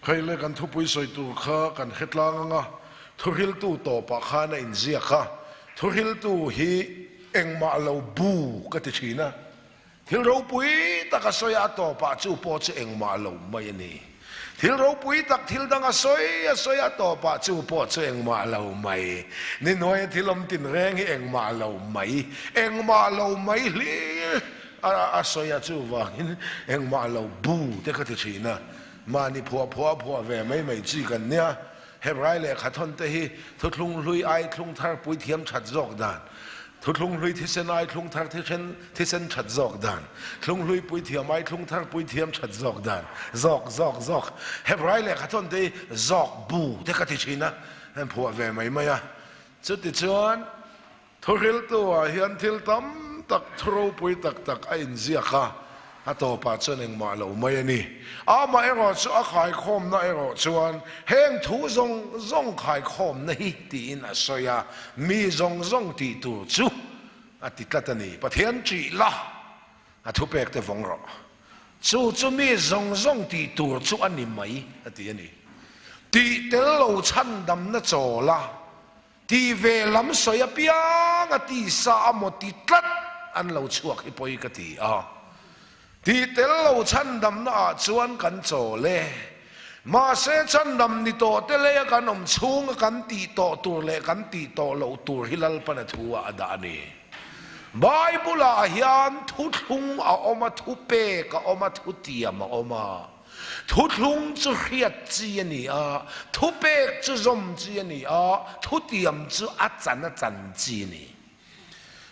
Hei le kan thupui sawi tur kha kan hre tlang ang a, thuhriltu tawpah khan a inziak a, thuhriltu hi engmah lo bu ka ti thin a, thil ropui tak a sawi a, a tawpah chu pawh chu engmah lo mai a ni. Thil ropui tak thil dang a sawi a sawi a, a tawpah chu pawh chu engmah lo mai. Ni hnuaia thil awm tin reng hi engmah lo mai, engmah lo mai hlir a sawi a, chuvangin engmah lo bu te ka ti thin a. Mahni phuah phuah phuah ve mai mai chi kan nia. Hebrai lehkha thawn te hi thuthlung hlui ai thlung thar pui thiam that zawk dan, thuthlung hlui thisen ai thlung thar thisen thisen that zawk dan, thlung hlui pui thiam ai thlung thar pui thiam that zawk dan, zawk zawk zawk. Hebrai lehkha thawn te hi zawk bu te ka ti thin a, an phuah ve mai mai a. Chutichuan Thuhriltu ah hian thil tam tak thu ropui tak tak a inziak a, a tawpah chuan engmah lo mai a ni. Amaherawh chu a khaikhawmna erawh chuan heng thu zawng zawng khaikhawmna hi tiin a sawi a, mi zawng zawng tih tur chu a ti tlat a ni. Pathian ṭih la, a thupek te vawng rawh. Chu chu mi zawng zawng tih tur chu a ni mai a ti a ni. Tih tel lo chhandamna chawl a. Ti ve lam sawi apiang a tisa a maw ti tlat an lo chhuak hi pawi ka ti a. Ti tel lo chhandamna ah chuan kan chawl e. Mahse chhandam ni tawh te leia kan awm chhunga kan tih tawh tur leh kan tih tawh loh tur hi Lalpan a thu ah a dah a ni. Bible ah hian thuthlung a awm a, thupek a awm a, thutiam a awm a. Thuthlung chu hriat chi a ni a, thupek chu zawm chi a ni a, thutiam chu a chan a chan chi a ni.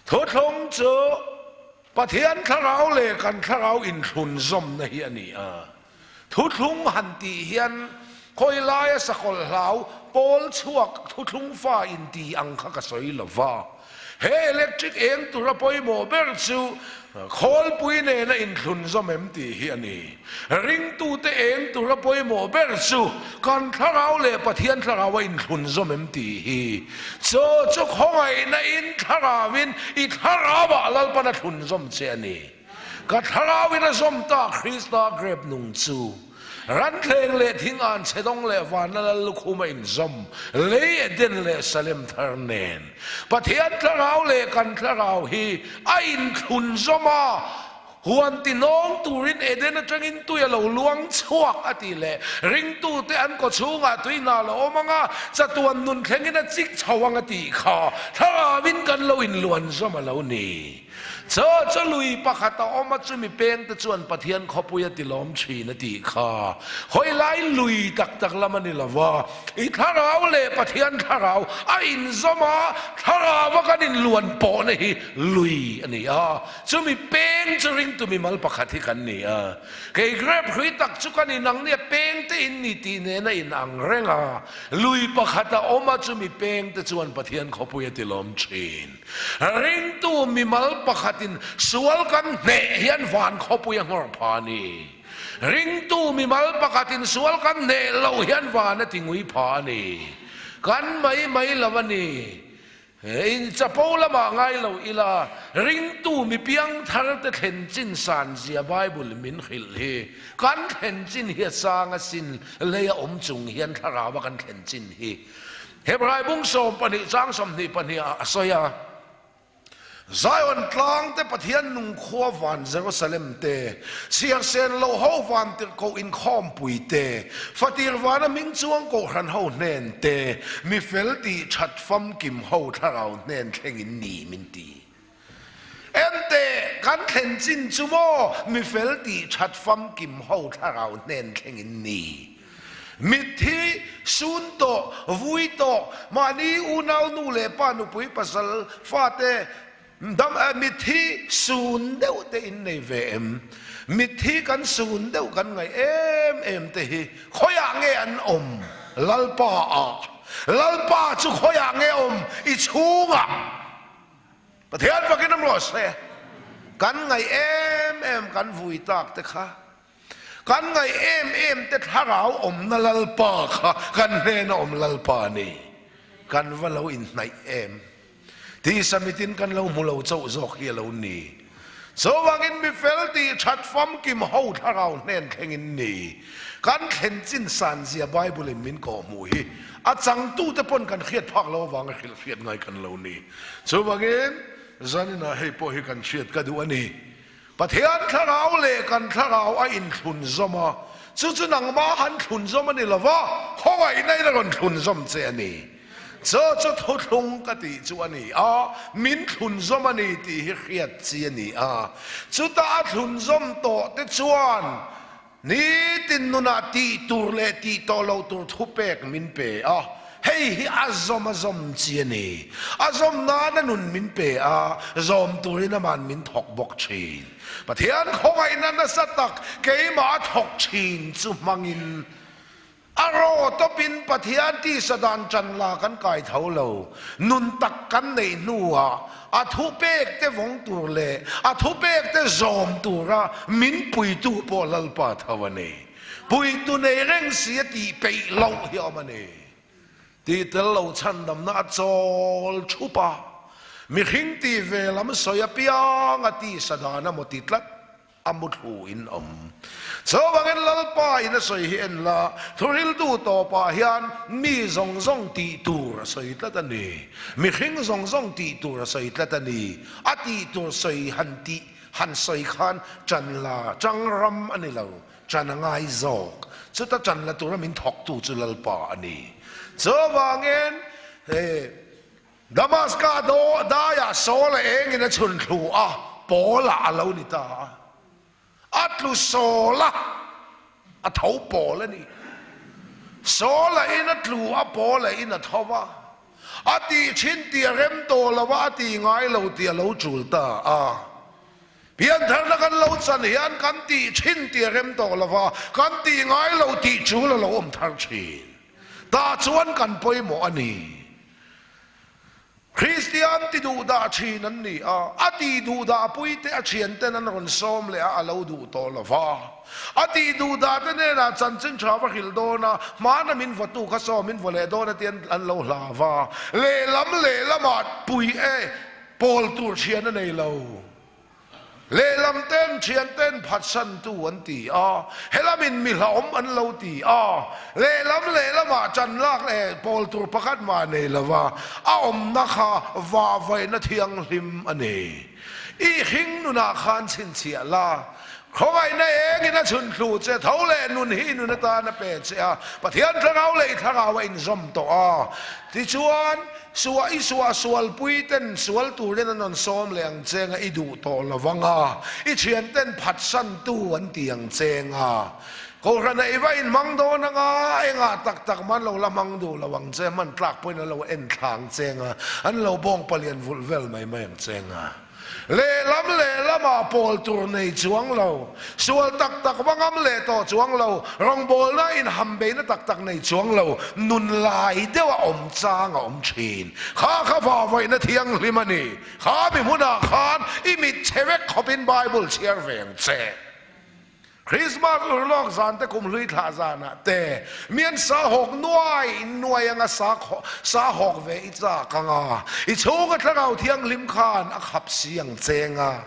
Thuthlung chu Pathian thlarau leh kan thlarau inthlun zawmna hi a ni a. Thuthlung han tih hian khawi laia sakawlh hlau pawl chhuak thuthlung fa inti ang kha ka sawi lo va. He electric eng tura pawimawh ber chu khawlpui nena inthlun zawm em tih hi a ni. Ringtute eng tura pawimawh ber chu kan thlarau leh Pathian thlarau a inthlun zawm em tih hi. Chu chu khawngaihna in thlarauin i thlarauah Lalpan a thlun zawm che a ni. Ka thlarauin a zawm ta Krista grep nung chu. Ranthleng leh thing an chhe dawng leh vanna lal lukhum a inzawm, lei Eden leh Salem thar nen. Pathian thlarau leh kan thlarau hi a inthlun zawm a, huan ti nawng turin Eden atangin tui a lo luang chhuak a tih leh ringtute an kaw chhungah tui hna lo awm ang a, chatuan nun thlengin a chik chho ang a tih kha thlarauin kan lo inluan zawm a lo ni. Chaw chu lui pakhat a awm a, chumi pengte chuan Pathian khawpui a tilawm thin a tih kha. Hawi lai lui tak tak lam a ni lo va, i thlarau leh Pathian thlarau a inzawm a, thlaraua kan inluan pawhna hi lui a ni a, chumi peng chu ringtu mimal pakhat hi kan ni a. Kei grep hrui tak chu kan inang nia, pengte in ni tih nen a inang reng a, lui pakhat a awm a, chumi pengte chuan Pathian khawpui a tilawm thin. Ringtu mimal pakhatin sual kan hneh hian van khawpui a nghawr pha a ni. Ringtu mimal pakhatin sual kan hneh loh hian van a ti ngui pha a ni. Kan mai mai lo a ni. In chapo lamah ngai lo ila, ringtu mi piangthar te thlen chin san zia Bible min hrilh hi. Kan thlen chin hi a sang asin, lei a awm chung hian thlarau a kan thlen chin hi. Hebrai bung 12 chang 22 ah a sawi a, Zion tlang te Pathian nung khua van Jerusalem te, siarsen lo ho van tirhkoh inkhawmpui te, fatir vana hming chuang kohhran ho hnen te, mi fel tih that famkim ho thlarau hnen thlengin ni min ti. Ente, kan thlen chin chu maw mi fel tih that famkim ho thlarau hnen thlengin ni. Mitthi, sun tawh, vui tawh, mahni unau nu leh pa nupui pasal fate dam mitthi sun deuh te in nei ve em? Mitthi kan sun deuh kan ngaih em em te hi khawiah nge an awm? Lalpa ah. Lalpa chu khawiah nge awm? I chhungah. Pathian fakin awm rawh se. Kan ngaih em em kan vui tak te kha. Kan ngaih em em te thlarau awmna Lalpa kha kan hnena awm Lalpa a ni. Kan va lo inhnaih em? Tisa mitin kan lo hmu lo chauh zawk hi a lo ni. Chuvangin mi fel tih that famkim ho thlarau hnen thlengin ni. Kan thlen chin san zia Bible in min kawhhmuh hi a changtute pawn kan hriat phak lo avanga hrilh hriat ngai kan lo ni. Chuvangin zaninah hei pawh hi kan hriat ka duh a ni. Pathian thlarau leh kan thlarau a inthlun zawm a, chu chu nangmah han thlun zawm a ni lo va, khawngaihna in a rawn thlun zawm che a ni. Chu chu thuthlung ka tih chu a ni a, min thlun zawm a ni tih hi hriat chi a ni a. Chutah a thlun zawm tawh te chuan Nitin nunah tih tur leh tih tawh loh tur thupek min pe a, hei hi a zawm a zawm chi a ni. A zawm nan a nun min pe a, zawm turin aman min thawk bawk thin. Pathian khawngaihna nasa tak keimah a thawk thin chu hmangin a raw tawpin Pathian tisa dan tan la kan kai tho lo. Nun tak kan neih hnuah a thupek te vawng tur leh a thupek te zawm tura min puitu pawh Lalpa tho a ni. Puitu nei reng si a tih peih loh hi a awm a ni. Tih tel lo chhandamna a chawl thup a, mihring tih ve lam sawi apiang a tisa dan a maw ti tlat. A muthlu in awm. Chuvangin Lalpa in a sawi hi en la, thuhriltu tawpah hian mi zawng zawng tih tur a sawi tlat a ni. Mihring zawng zawng tih tur a sawi tlat a ni. A tih tur sawi han tih han sawi khan ṭan la ṭang ram a ni lo, ṭan a ngai zawk. Chuta ṭan la tura min thawktu chu Lalpa a ni. Chuvangin he. Damaska daiah Saul a engin a chhun thlu a, Paula a lo ni ta a. A tlu Saul a, a tho Paul a ni. Saul a in a tlu a, Paul a in a tho va. A tih thin tih a rem tawh lo a, a tih ngai lo tih a lo tul ta a. Piantharna kan lo chan hian kan tih thin tih a rem tawh lo va, kan tih ngai lo tih tul a lo awm thar thin. Tah chuan kan pawimawh a ni. Kristian ti duhdah thin an ni a, a tih duhdah puite a thianten an rawn sawm leh a, a lo duh tawh lo va. A tih duhdah te hnenah chanchin tha va hrilh dawn a, hmana min vawtu kha saw min vaw leh dawn a tian an lo hlau va. Lehlam lehlamah pui e, pawl tur thian a nei lo. Lehlam ten thian ten phatsantu an ti a, helamin mi hlauhawm an lo ti a. Lehlam lehlamah chan lak leh pawl tur pakhat mah nei lova a awmna kha vahvaihna thianghlim a ni. I hring nunah khan chhinchhiah la, khawngaihna engin a chhun thlu che, tho leh nun hi i nun atan a pe che a, Pathian thlarau leh i thlarau a inzawm tawh a. Tichuan, Suah i suah sualpui ten sual turin an rawn sawm leh ang che nga i duh tawh lo vang a, i thian ten phatsantu an ti ang che nga. Kohhranah i va inhmang dawn anga engah tak tak mah an lo la hmang duh lo ang che, hman tlak pawhin an lo en thla ang che nga, an lo bawng palian vulh vel mai mai ang che nga. Lehlam lehlamah pawl tur nei chuang lo, sual tak tak va ngam leh tawh chuang lo, rawngbawlna inhambeihna tak tak nei chuang lo, nun lai deuh a awm chang a awm thin. Kha kha vahvaihna thianghlim a ni. Kha mi hmunah khan i mit chhe vek khawpin Bible chhiar ve ang che. Krismas urlawk zan te kum hlui thlah zanah te mian sa hawk nuai nuai anga sa sa hawk ve i chak anga i chhunga thlarau thianghlim khan a khap si ang cheng a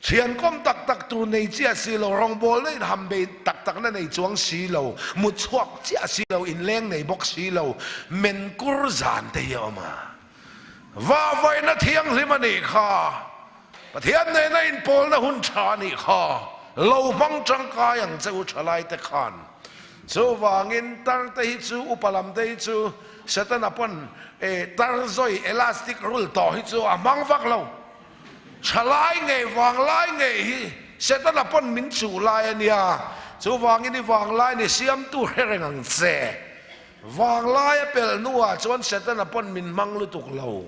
thian kawm tak tak tur nei chiah si lo rawngbawlna in ham bei tak takna nei chuang si lo mut chhuak chiah si lo inleng nei bawk si lo men kur zan te hi a awm a vahvaihna thianghlim a nih kha. Pathian nena inpawlna hun tha a nih kha lo hmang tangkai ang che u thalaite khan. Chuvangin tar te hi chu upa lam te hi chu Setana pawn tar zawi elastic rul tawh hi chu a hmang vak lo. Thalai ngei vanglai ngei hi Setana pawn min chuh lai a nia. Chuvangin i vanglai ni siamtu hre reng ang che. Vanglai a pelh hnuah chuan Setana pawn min hmang lutuk lo.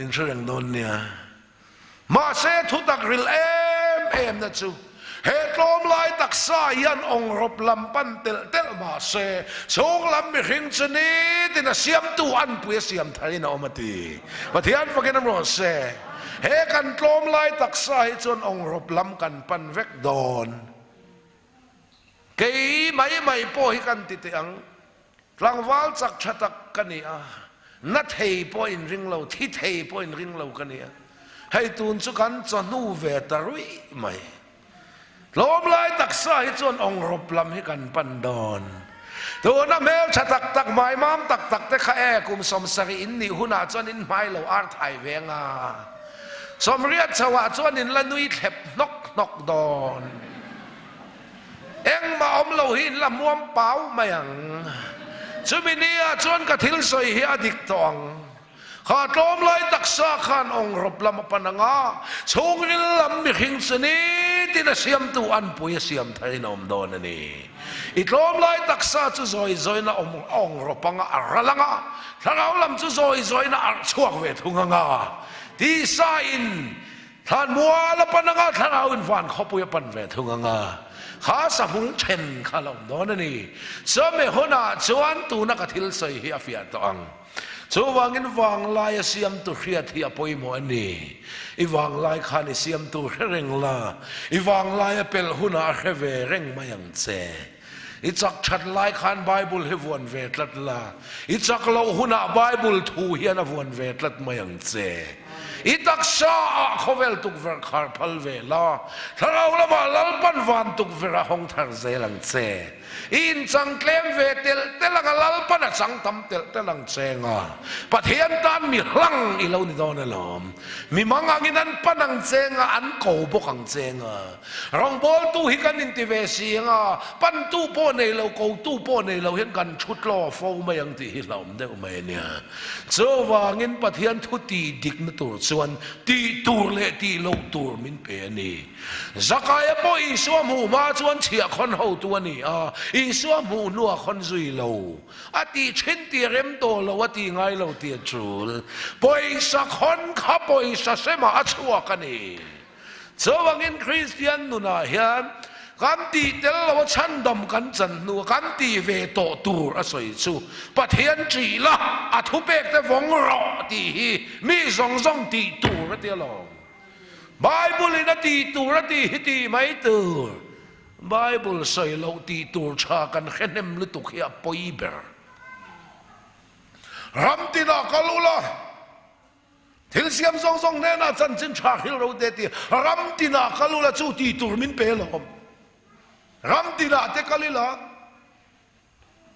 In hre reng dawn nia. Mahse thutak ril em em na chu he tlawm lai taksa hian awngrawp lam pan telh telh mahse chhung lam mihring chu nitin a siamtu anpui a siam tharin a awm a ti. Pathian fakin a rawh se. He kan tlawm lai taksa hi chuan awngrawp lam kan pan vek dawn. Kei mai mai pawh hi kan ti teh ang. Tlangval chak tha tak ka ni a, na thei pawh in ring lo, thi thei pawh in ring lo ka ni a. Hei tun chu kan chawhnu ve ta ruih mai. Tlawmlai taksa hi chuan awngrawp lam hi kan pan dawn. Tuna hmeltha tak tak, hmaimam tak tak te kha e, kum 70 in nih hunah chuan in hmai lo ar thai ve anga. 80 chhoah chuan in la nui thlep hnawk hnawk dawn. Engmah awm lo hi in la hmuam pau mai ang. Chumi nia chuan ka thil sawi hi a dik tawh ang. Kha tlawmlai taksa khan awngrawp lam a pan ang a, chhungril lam mihring chu nitin a siamtu anpui a siam tharin a awm dawn a ni. I tlawmlai taksa chu zawi zawiin a awm awngrawp ang a, a ral ang a, thlarau lam chu zawi zawiin a arh chhuak ve thung ang a, tisa in Thlan mual a pan anga thlarau in van khawpui a pan ve thung anga kha sahmul then kha la awm dawn a ni. Chawhmeh hunah chuan tuna ka thil sawi hi a fiah tawh ang. Chuvangin vanglai a siamtu hriat hi a pawimawh a ni. I vanglai khan i siamtu hre reng la, i vanglai a pelh hunah a hre ve reng mai ang che. I chak that lai khan Bible hi vuan ve tlat la, i chak loh hunah Bible thu hian a vuan ve tlat mai ang che. I taksa ah khawvel tukverh khar phal ve la, thlarau lamah Lalpan van tukverh a hawng thar zel ang che. I inchang tlem ve telh telh ang a, Lalpan a chang tam telh telh ang che nga. Pathian tan mi hlang i lo ni dawn alawm. Mi mang angin an pan ang che nga, an ko bawk ang che nga. Rawngbawltu hi kan inti ve si ang a, pantu pawh nei lo, kotu pawh nei lo hian kan thu tlaw fo mai ang tih hi hlauhawm deuh mai a nia. Chuvangin Pathian thu tih dikna tur chuan tih tur leh tih loh tur min pe a ni. Zakaia pawh Isua hmuh hma chuan chhiahkhawn hotu a ni a, Isua hmuh hnuah khawn zui lo. A tih thin tih a rem tawh lo, a tih ngai lo tih a tul. Pawisa khawn kha pawisa semah a chhuak a ni. Chuvangin Kristian nunah hian kan tih tel lo a chhandam kan chan hnu a kan tih ve tawh tur a sawi chu Pathian ṭih la, a thupek te vawng rawh tih hi mi zawng zawng tih tur a ti alawm. Bible in a tih tur a tih hi tih mai tur. Bible sawi loh tih tur ṭha kan hre hnem lutuk hi a pawi ber. Ram tinah kal ula. Thil siam zawng zawng hnenah chanchin tha hril ro te ti ram tinah kal ula chu ti tur min pe lawm. Ram tinah te kal ila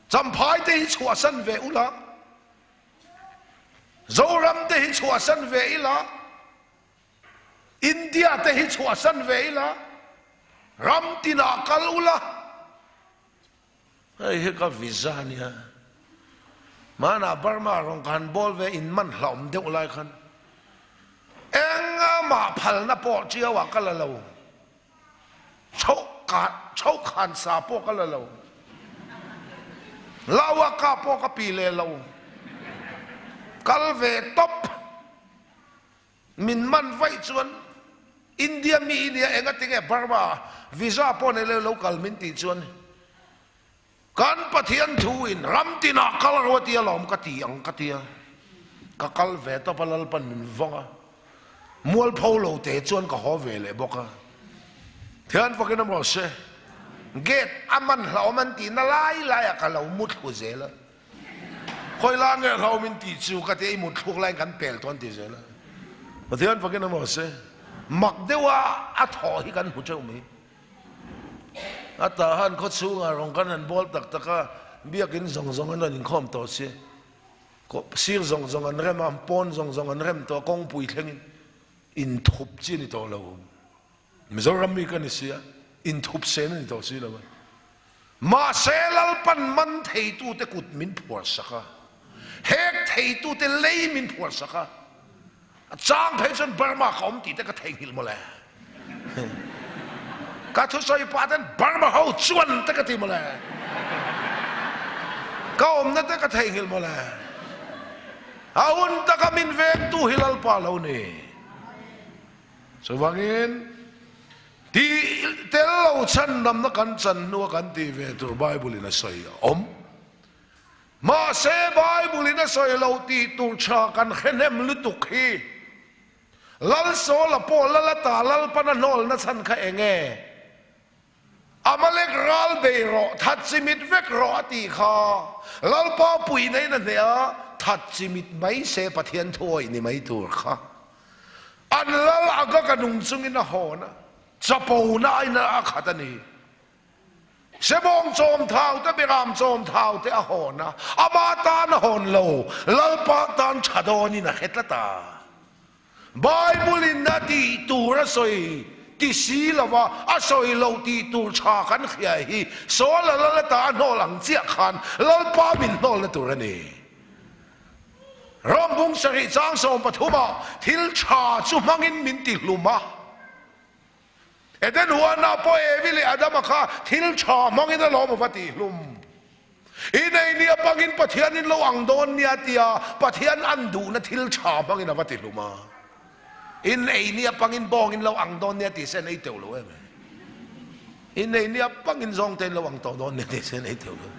Champhai te hi chhuahsan ve ula Zoram te hi chhuahsan ve ila India te hi chhuahsan ve ila ram tinah kal ula Hei hi ka visa a nia. Hmanah Burma rawn ka han bawl ve in man hlauhawm deuh lai khan engmah phalna pawh chiauah ka la lo. Chhoh ka chhoh khan sa pawh ka la lo. Laua ka pawh ka pi leh lo. Kal ve tawp. Min man vaih chuan India mi i nia engati nge Burma visa pawh nei lo lo kal min tih chuan kan Pathian thu in ram tinah kal ro a tia lawm ka ti ang ka tia ka kal ve tawp a Lalpan min vawng a mualpho lo te chuan ka haw ve leh bawk a Thian fakin a maw se gate a man hlauhawm an tihna lai laiah ka lo mu thlu zel a. Khawi la nge hlo min tih chu ka ti a, i mut thluk laiin kan pel tawh an ti zel a. Pathian fakin a maw se, mak deuha a thawh hi kan hmu teuh mai. A tah han khaw chhungah rawn kan han bawl tak tak a, biakin zawng zawng an rawn inkhawm tawh si. Sir zawng zawng an rem a, pawn zawng zawng an rem tawh a, kawngpui thlengin inthup chi a ni tawh lo. Mizoram mi ka ni si a, inthup sen a ni tawh si lo a. Mahse Lalpan man theitute kut min phuar sak a, hek theitute lei min phuar sak a, a chang phei chuan Burma ka awm tih te ka theihnghilh mawle. Ka thusawi pah ten Burma ho chuan te ka ti mawle. Ka awmna te ka theihnghilh mawle. A hun taka min vengtu hi Lalpa lo ni. Chuvangin, tih tel lo chhandamna kan chan hnua kan tih ve tur Bible-in a sawi a awm. Mahse, Bible-in a sawi lo tih tur tha kan hre hnem lutuk hi. Lal Saula pawh lal ata Lalpan a hnawlna chhan kha eng nge? Amalek ral bei rawh, that chimit vek rawh a tih kha. Lalpa puihna in a hneh a, that chimit mai se Pathian thuawih ni mai tur kha. An lal Agag a nung chungin a hawn a. Chapo na in a khat a ni. Sebawng chawm thau te Beram chawm thau te a hawn a, ama tan a hawn lo, Lalpa tan tha dawn in a hre tlat a. Bible in a tih tur a sawi ti si lova a sawi lo tih tur tha kan hria hi Saul a lal ata a hnawl ang chiah khan Lalpa min hnawlna tur a ni. Ram bung sarih chang 13 ah thil tha chu hmangin min ti hlum a. Eden huanah pawh Evi leh Adama kha thil tha hmangin a lawm a va tih hlum. I nei nia pangin Pathian in lo ang dawn nia tia Pathian an duhna thil tha hmangin a va ti hlum a. In ei nia pangin bawng in lo ang dawn nia ti se an ei teuh lo em? In ei nia pangin zawng te in lo ang tawh dawn nia ti se an ei teuh lo.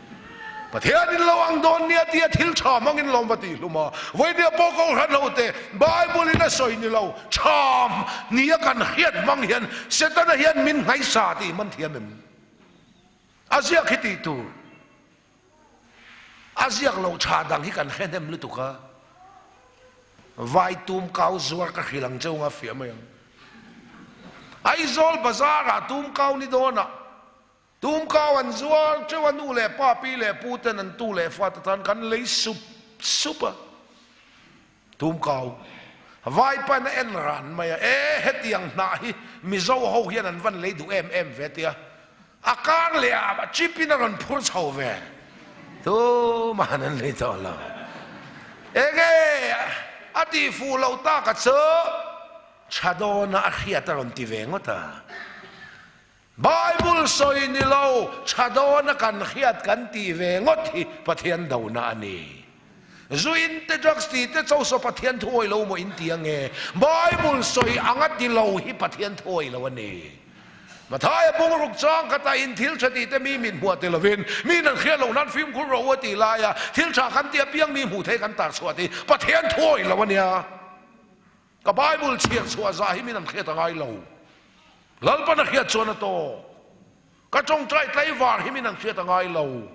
Pathian in lo ang dawn nia tia thil tha hmangin lawm va ti hlum a. Vawinia pawh Kohhran ho te Bible in a sawi ni lo tha nia kan hriat hmang hian Setana hian min nghaisa tih man thiam em? A ziak hi tih tur. A ziak lo tha dang hi kan hre hnem lutuk a. Vai tum kau zuar ka hrilh ang cheu nga fiah mai ang. Aizawl bazar ah tum kau ni dawn ah tum kau an zuar teuh a nu leh pa pi leh pu ten an tu leh fa te tan kan lei sup sup a. Tum kau. Vai pain a en ran mai a, E, hetiang hnah hi Mizo ho hian an van lei duh em em ve tia. A kar leh ah chip in a rawn phur chho ve. Tumahan an lei tawh lo. Enge a tih fuh loh tak a chu tha dawn a a hriat a rawn ti ve ngawt a. Bible sawi ni lo, tha dawna kan hriat kan tih ve ngawt hi Pathian dona a ni. Zu in te, drugs tih te cho saw Pathian thuawi lo maw in ti ange? Bible sawi anga ti lo hi Pathian thuawi lo a ni. Mathaia bungruk chang khatah in thil tha tih te mi min hmuah ti lovin mi nan hriat loh nan fimkhur rawh u a tih laia thil tha kan tih apiang mi hmuh theih kan tar chhuah tih Pathian thuawi lo a nia. Ka Bible chhiar chhuah zah hi min an hriat a ngai lo. Lalpan a hriat chuan a tawk. Ka tawngtai tlaivar hi min an hriat a ngai lo.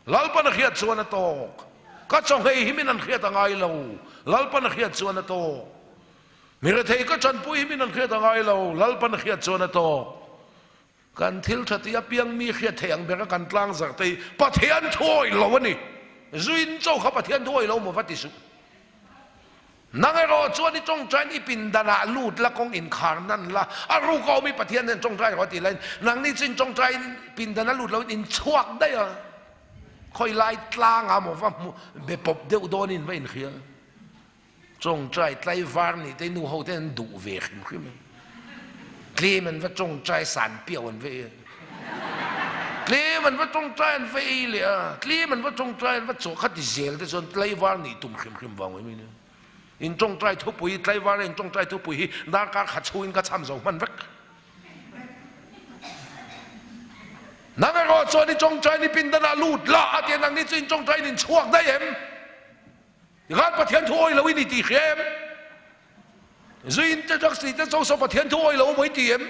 Lalpan a hriat chuan a tawk. Ka chawhngei hi min an hriat a ngai lo. Lalpan a hriat chuan a tawk. Mi rethei ka chanpui hi min an hriat a ngai lo. Lalpan a hriat chuan a tawk. Kan thil tha tih apiang mi hriat theih ang bera kan tlang zarh te hi Pathian thuawih lo a ni. Zuin chaw kha Pathian thuawih lo maw va ti suh. Nang erawh chuan i tawngtaiin i pindanah lut la, kawng inkhar nan la, a ruk a awm i Pathian hian tawngtai rawh a ti laiin nangni chu in tawngtaiin pindana lut loin in chhuak daih a, khawi lai tlangah maw va hmu be pawp deuh dawnin va inhria. Tawngtai tlaivar nih te nu ho te an duh ve hrim hrim a, tlem an va tawngtai san piau an va ei a, tlem an va tawngtai an va ei leh a, tlem an va tawngtai an va chawh kha ti zel te chuan tlaivar nih tum hrim hrim vang mai mai nia. In tawngtai thupui tlaivar a in tawngtai thupui hi darkar khat chhungin ka chham zo hman vek. Nang erawh chuan i tawngtai ni pindanah lut la a tia nangni chu in tawngtai in inchhuak daih em? Tikhan Pathian thu awih lo i ni tih hria em? Zuin te drugs tih te cho saw Pathian thu awih lo maw i ti em?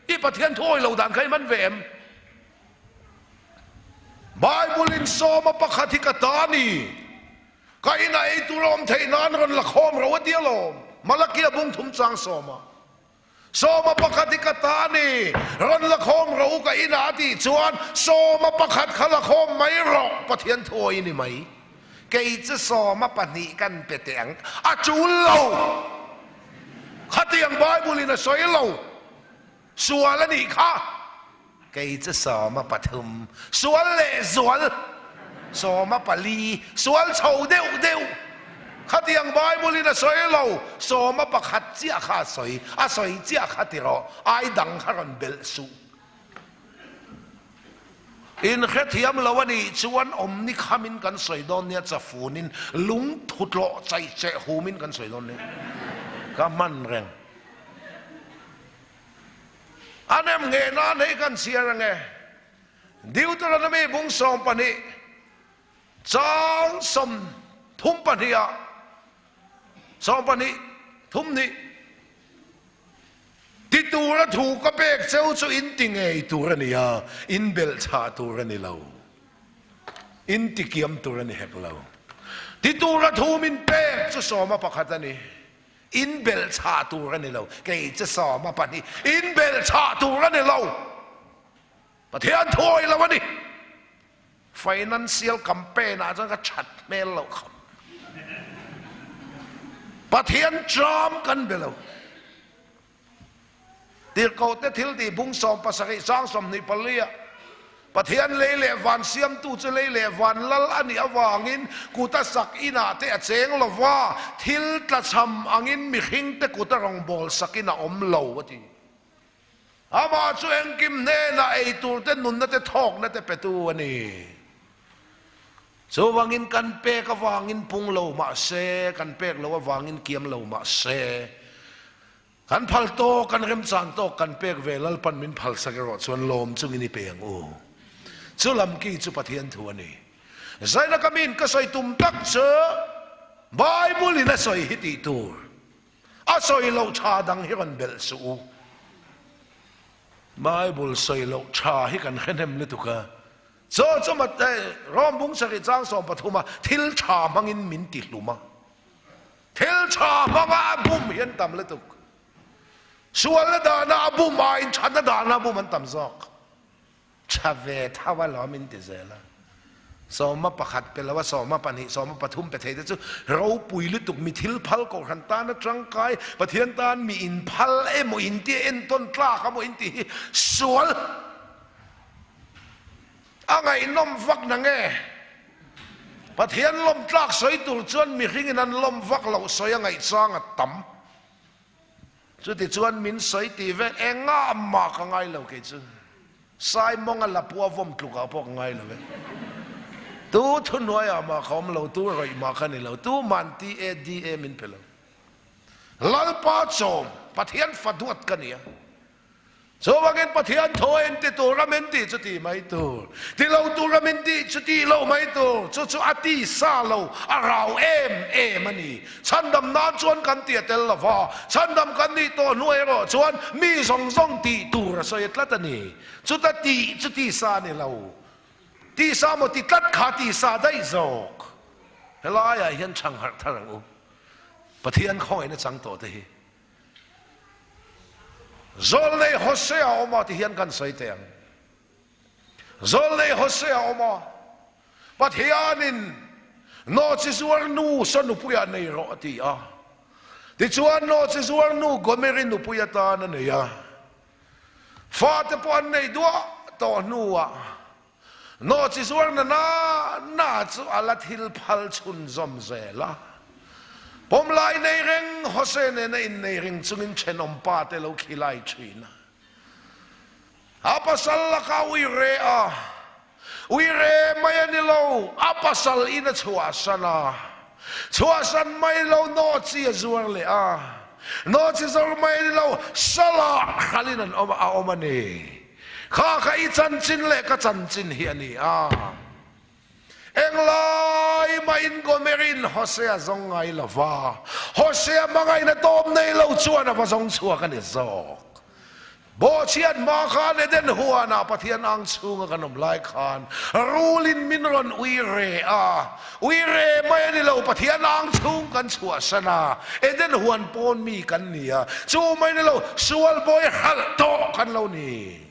I Pathian thu awih lo dan kha i man ve em? Bible in sawma pakhat hi ka ta ni. Ka inah ei tur a awm theih nan rawn la khawm ro a ti alawm. Malakia bung thum chang sawma. Sawma pakhat hi ka ta a ni, rawn la khawm rawh u ka inah a tih chuan sawma pakhat kha la khawm mai rawh, Pathian thuawi ni mai. Kei chu sawma pahnih kan pe teh ang, a tul lo. Khatiang Bible in a sawi lo, sual a nih kha. Kei chu sawma pathum, sual leh zual, sawma pali, sual chho deuh deuh. Khatiang Bible in a sawi lo, sawma pakhat chiah kha a sawi, a sawi chiah kha ti rawh, ai dang kha rawn belh suh. In hrethiam lo a nih chuan awmni khamin kan sawi dawn nia, chafunin lung thutlawh chaicheh humin kan sawi dawn nia. Ka hman reng. A nem nge nan hei kan chhiar ange. Deuteronomy bung 12 chang 32 ah 12 thum hnih ti tura thu ka pek cheu chu in ti ngei tur a ni a, in belh chhah tur a ni lo, in ti kiam tur a ni hek lo. Ti tura thu min pek chu sawma pakhat a ni. In belh chhah tur a ni lo. Kei che sawma pahnih in belh chhah tur a ni lo. Pathian thuawi lo a ni. Financial campaign ah chuan ka that hmel loh khawp. Pathian tram kan be lo. Tirhkohte thil tih bung 77 sang 24 ah Pathian lei leh van siamtu chu lei leh van lal a nih avangin kut a sak inah te a cheng lo va, thil tlachham angin mihringte kut a rawngbâwl sakin a awm lo, a ti. Amah chu engkim hnenah ei turte nunna te thawkna te petu a ni. Chuvangin kan pek avangin pung lo mah se, kan pek lo avangin kiam lo mah se, kan phal tawk, kan remchang tawk kan pek ve Lalpan min phalsak erawh chuan lawm chungin i pe ang u. Chu lam ki chu Pathian thu a ni. Zaina ka min ka sawi tum tak chu Bible in a sawi hi tih tur. A sawi loh tha dang hi rawn belh suh u. Bible sawi loh tha hi kan hre hnem lutuk a. Chaw chu mat eh Rom bung sarih chang 13 a thil tha hmangin min ti hlum a. Thil tha hmanga a bum hi an tam lutuk. Sualna dahna a bum aiin thatna dahna a bum an tam zawk. Tha ve tho a lawm in ti zel a. Sawma pakhat pe lo a, sawma pahnih, sawma pathum pe thei te chu ropui lutuk mi thil phal kohhran tana tangkai, Pathian tan mi in phal emaw in tia entawn tlak emaw in tih hi sual a ngaihnawm vak na nge? Pathian lawm tlak sawi tur chuan mihringin an lawm vak loh sawi a ngaihchang a tam. Chutichuan min sawi tih vel engah mah ka ngai lo kei chu. Saimawng a lapua vawm tlukah pawh ka ngai lo e. Tu thuhnuaiah mah ka awm lo, tu rawih mah ka ni lo, tu man TADA min pe lo. Lalpa chawm, Pathian fa duat ka ni a. Chuvangin Pathian thaw en ti tur a min tih chu tih mai tur, ti lo tur a min tih chu tih loh mai tur, chu chu a ti sa lo, a rau em em a ni. Chhandam nan chuan kan ti a tel lo va, chhandam kan nih tawh hnu erawh chuan mi zawng zawng tih tur a sawi tlat a ni. Chuta tih chu ti sa a ni lo, ti sa maw ti tlat kha ti sa daih zawk. Helaiah hian chhang harh thar ang u, Pathian khawngaihna chang tawh te hi. Zawlnei Hosea a awm a ti hian kan sawi teh ang. Zawlnei Hosea a awm a, Pathianin nawhchi zuar nu saw nupuiah nei rawh a ti a. Tichuan nawhchi zuar nu Gomeri nupui atan a nei a. Fate pawh an nei duah tawh hnuah Nawhchi zuarna na na chu a la thil phal chhunzawm zel a. Pawmlai nei reng Jose nena innei ring chungin thenawm pa te lo khilai thin a. A pasal laka ui re a, ui re mai a ni lo, a pasal in a chhuahsan a. Chhuahsan mai lo nawhchi a zuar leh a, nawhchi zawr mai a ni lo, salah hralhin an awm a awm a ni. Kha kha i chanchin leh ka chanchin hi a ni a. Englai mahin Gomerin Hosea zawng ngai lo va, Hosea hmangaihna tawp nei lo chuan a va zawng chhuak a ni zawk. Bawhchhiat hma khan Eden huanah Pathian ang chhunga kan awm lai khan rulin min rawn ui re a, ui re mai a ni lo, Pathian ang chhung kan chhuahsan a, Eden huan pawn mi kan ni a, chu mai ni lo, sual bawi hralh tawh kan lo ni.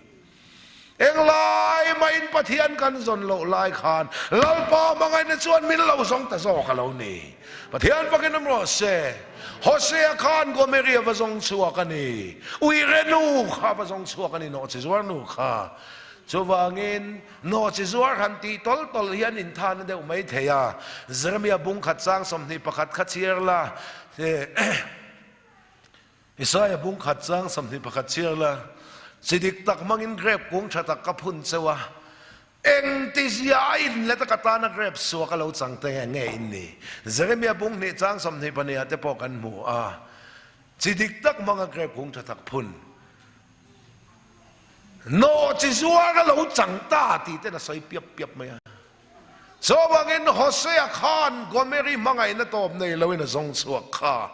Englai mahin Pathian kan zawn loh lai khan Lalpa hmangaihna chuan min lo zawng ta zawk a lo ni. Pathian fakin awm rawh se. Hosea khan Gomeri a va zawng chhuak a ni. Uire nu kha a va zawng chhuak a ni, nawhchi zuar nu kha. Chuvangin nawhchi zuar han tih tawlh tawlh hian inthana deuh mai thei a. Jeremia bung khat chang 21 kha chhiar la. Isaiah bung khat chang 21 chhiar la, Chi dik tak hmangin grep kung tha tak ka phun cheu a, engtizia a in let a ka tana grep suak a lo chang te nge in ni? Jeremiah bung hnih chang 22 ah te pawh kan hmu a, Chi dik tak hmanga grep kung tha tak phun nawh chi zuar a lo chang ta tih ten a sawi piap piap mai a. Chuvangin Hosea khan Gomeri hmangaihna tawp nei loin a zawng chhuak kha.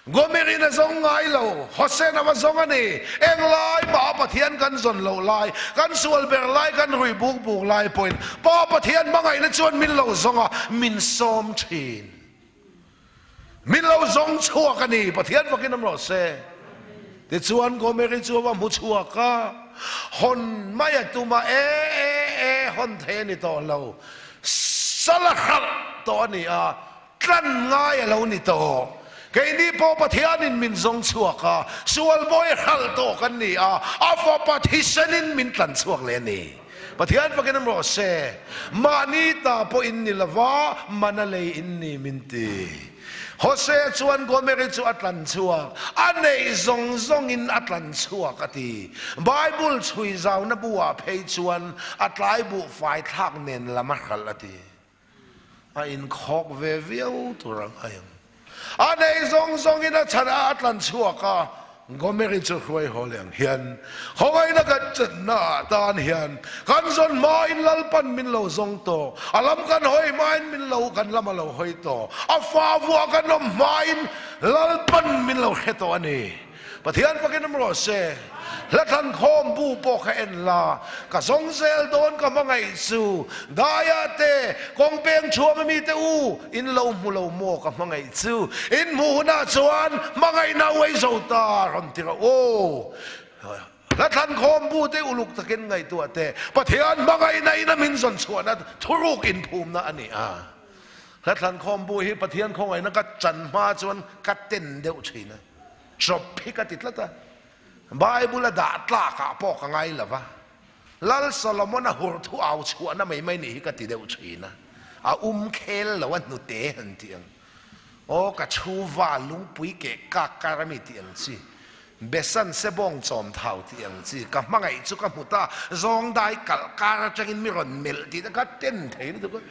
Gomerin a zawng ngai lo, Hosean a va zawng a ni. Englai mah a Pathian kan zawn loh lai, kan sual ber lai, kan rui buk buk lai pawhin Pa Pathian hmangaihna chuan min lo zawng a, min sawm thin. Min lo zawng chhuak a ni, Pathian fakin awm rawh se. Tichuan Gomeri chu a va hmu chhuak a, hawn mai a tum a, E, e, e, hawn thei a ni tawh lo, sal a hralh tawh a ni a, tlan ngai a lo ni tawh. Keini pawh Pathianin min zawng chhuak a, sual bawi hralh tawh kan ni a, a fapa thisenin min tlan chhuak leh a ni. Pathian fakin awm rawh se, mahni ta pawh in ni lova, mana lei in ni min ti. Hosea chuan Gomeri chu a tlan chhuak, a neih zawng zawngin a tlan chhuak a ti. Bible chhui zauna buah phei chuan a tlai buhfai thlak nen lam a hralh a ti. A inkhawk ve viau tur ang a ang. A nei zawng zawngin a chhan a a tlan chhuak a, Gomeri chu hruai haw leh ang hian khawngaihna kan chenna ah tan hian kan zawn hmain Lalpan min lo zawng tawh, a lam kan hawi hmain min lo kan lam a lo hawi tawh, a fa vuah kan awm hmain Lalpan min lo hre tawh a ni. Pathian fakin awm rawh se. Hla thlan khawm bu pawh kha en la, ka zawng zel dawn ka hmangaih chu. Daia te, kawng peng chhuam a mite u, in lo hmu lo maw ka hmangaih chu. In hmuh hunah chuan hmangaihna uai zo ta rawn ti rawh u. Hla thlan khawm bu te uluk takin ngaihtuah teh. Pathian hmangaihna in a min zawn chhuahna thuruk inphumna a ni a. Hla thlan khawm bu hi Pathian khawngaihna ka chan hma chuan ka ten deuh thin a. Chawp hi ka ti tlat a, Bible a dah tlak ah pawh ka ngai lo va, Lal Solomon a hur thu au chhuahna mai mai nih hi ka ti deuh thin a, a um khel lo a hnute han tih ang, aw ka chhu va lungpui keh kak kar ami tih ang chi, besan sebawng chawm thau tih ang chi, ka hmangaih chu ka hmu ta, zawng dai kalh kar atangin mi rawn melh tih te kha ten thei lutuk a.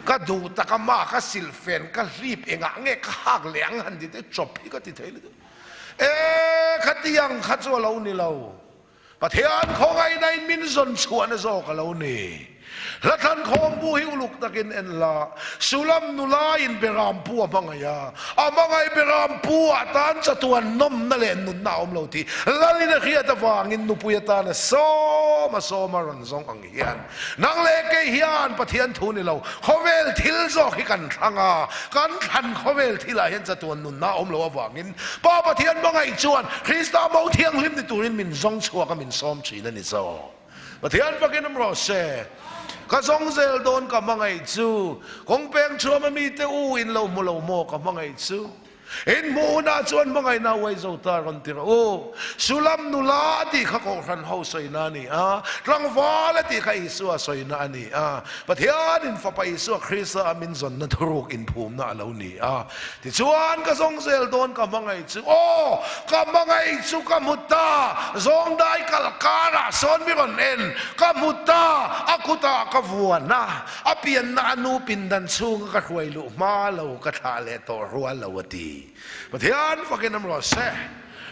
Ka duh tak a mah ka silfen ka hlip engah nge ka hak leh ang han ti te chawp hi ka ti thei lutuk. E khatiang kha chu a lo ni lo. Pathian khawngaihna in min zawn chhuahna zawk a lo ni. Hlathlan khawmbu hi uluk takin en la, Sulam nula in Beram pu a hmangaih a, a hmangaih Beram pu ah tan chatuan nawmna leh nunna a awm lo tih Lalin a hriat avangin nupui atan a sawm a sawm a rawn zawng ang hian Nang leh kei hian Pathian thu ni lo, khawvel thil zawk hi kan thlang a, kan thlan khawvel thilah hian chatuan nunna a awm lo avangin Pa Pathian hmangaih chuan Krista mo thianghlim ni turin min zawng chhuak a min sawm thin a ni zawk. Pathian fakin awm rawh se. Ka zawng zel dawn ka hmangaih chu, kawng peng chhuam a mite u in lo hmu lo maw ka hmangaih chu. In hmuh hunah chuan hmangaihna uai zo ta rawn ti rawh u. Sulam nula a tih kha Kohhran ho sawina a ni a, tlangval a tih kha Isua sawina a ni a, Pathianin Fapa Isua Krista a min zawnna thuruk inphumna a lo ni a. Tichuan ka zawng zel dawn ka hmangaih chu, aw, ka hmangaih chu ka hmu ta, zawng dai kalh karah sawn mi rawn en, ka hmu ta, a kutah ka vuan a. A pianna a nu pindan chhunga ka hruai luh hma lo ka thlah leh tawh rual lo a ti. Pathian fakin awm rawh se.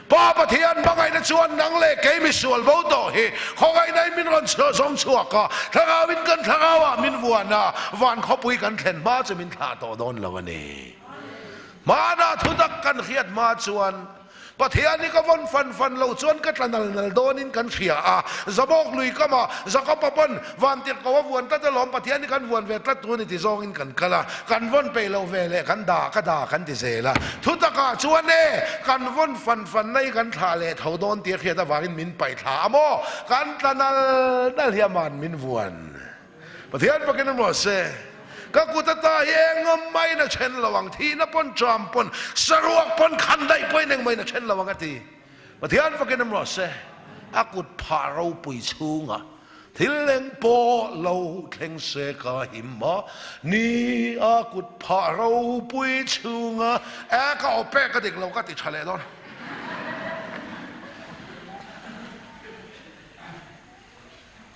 Pa Pathian hmangaihna chuan nang leh kei misual bo tawh hi khawngaihna in min rawn zawng chhuak a, thlarau in kan thlarau ah min vuan a, van khawpui kan thlen hma chu min thlah tawh dawn lo a ni. Hmanah thutak kan hriat hma chuan Pathian hi ka vawn fan fan lo chuan ka tla nal nal dawnin kan hria a, Zabawk lui kama Jakob-a pawn vantirh ko a vuan tlat alawm, Pathian hi kan vuan ve tlat tur ni ti zawngin kan kal a, kan vawn peih loh ve leh kan da ka da kan ti zel a. Thutakah chuan e, kan vawn fan fan na hi kan thlah leh tho dawn tih a hriat avangin min paih thla a maw? Kan tla nal nal hi aman min vuan. Pathian pakin a ruah se, Ka kut ata hi engam maiin a then lo ang, thihna pawn ṭam pawn, saruak pawn khan daih pawhin eng maiin a then lo ang a ti. Pathian fakin a ruah se, a kut phah ropui chhungah thil eng pawh lo thleng se ka him a ni, a kut phah ropui chhungah e ka awp e ka dik lo ka ti ṭha leh dawn.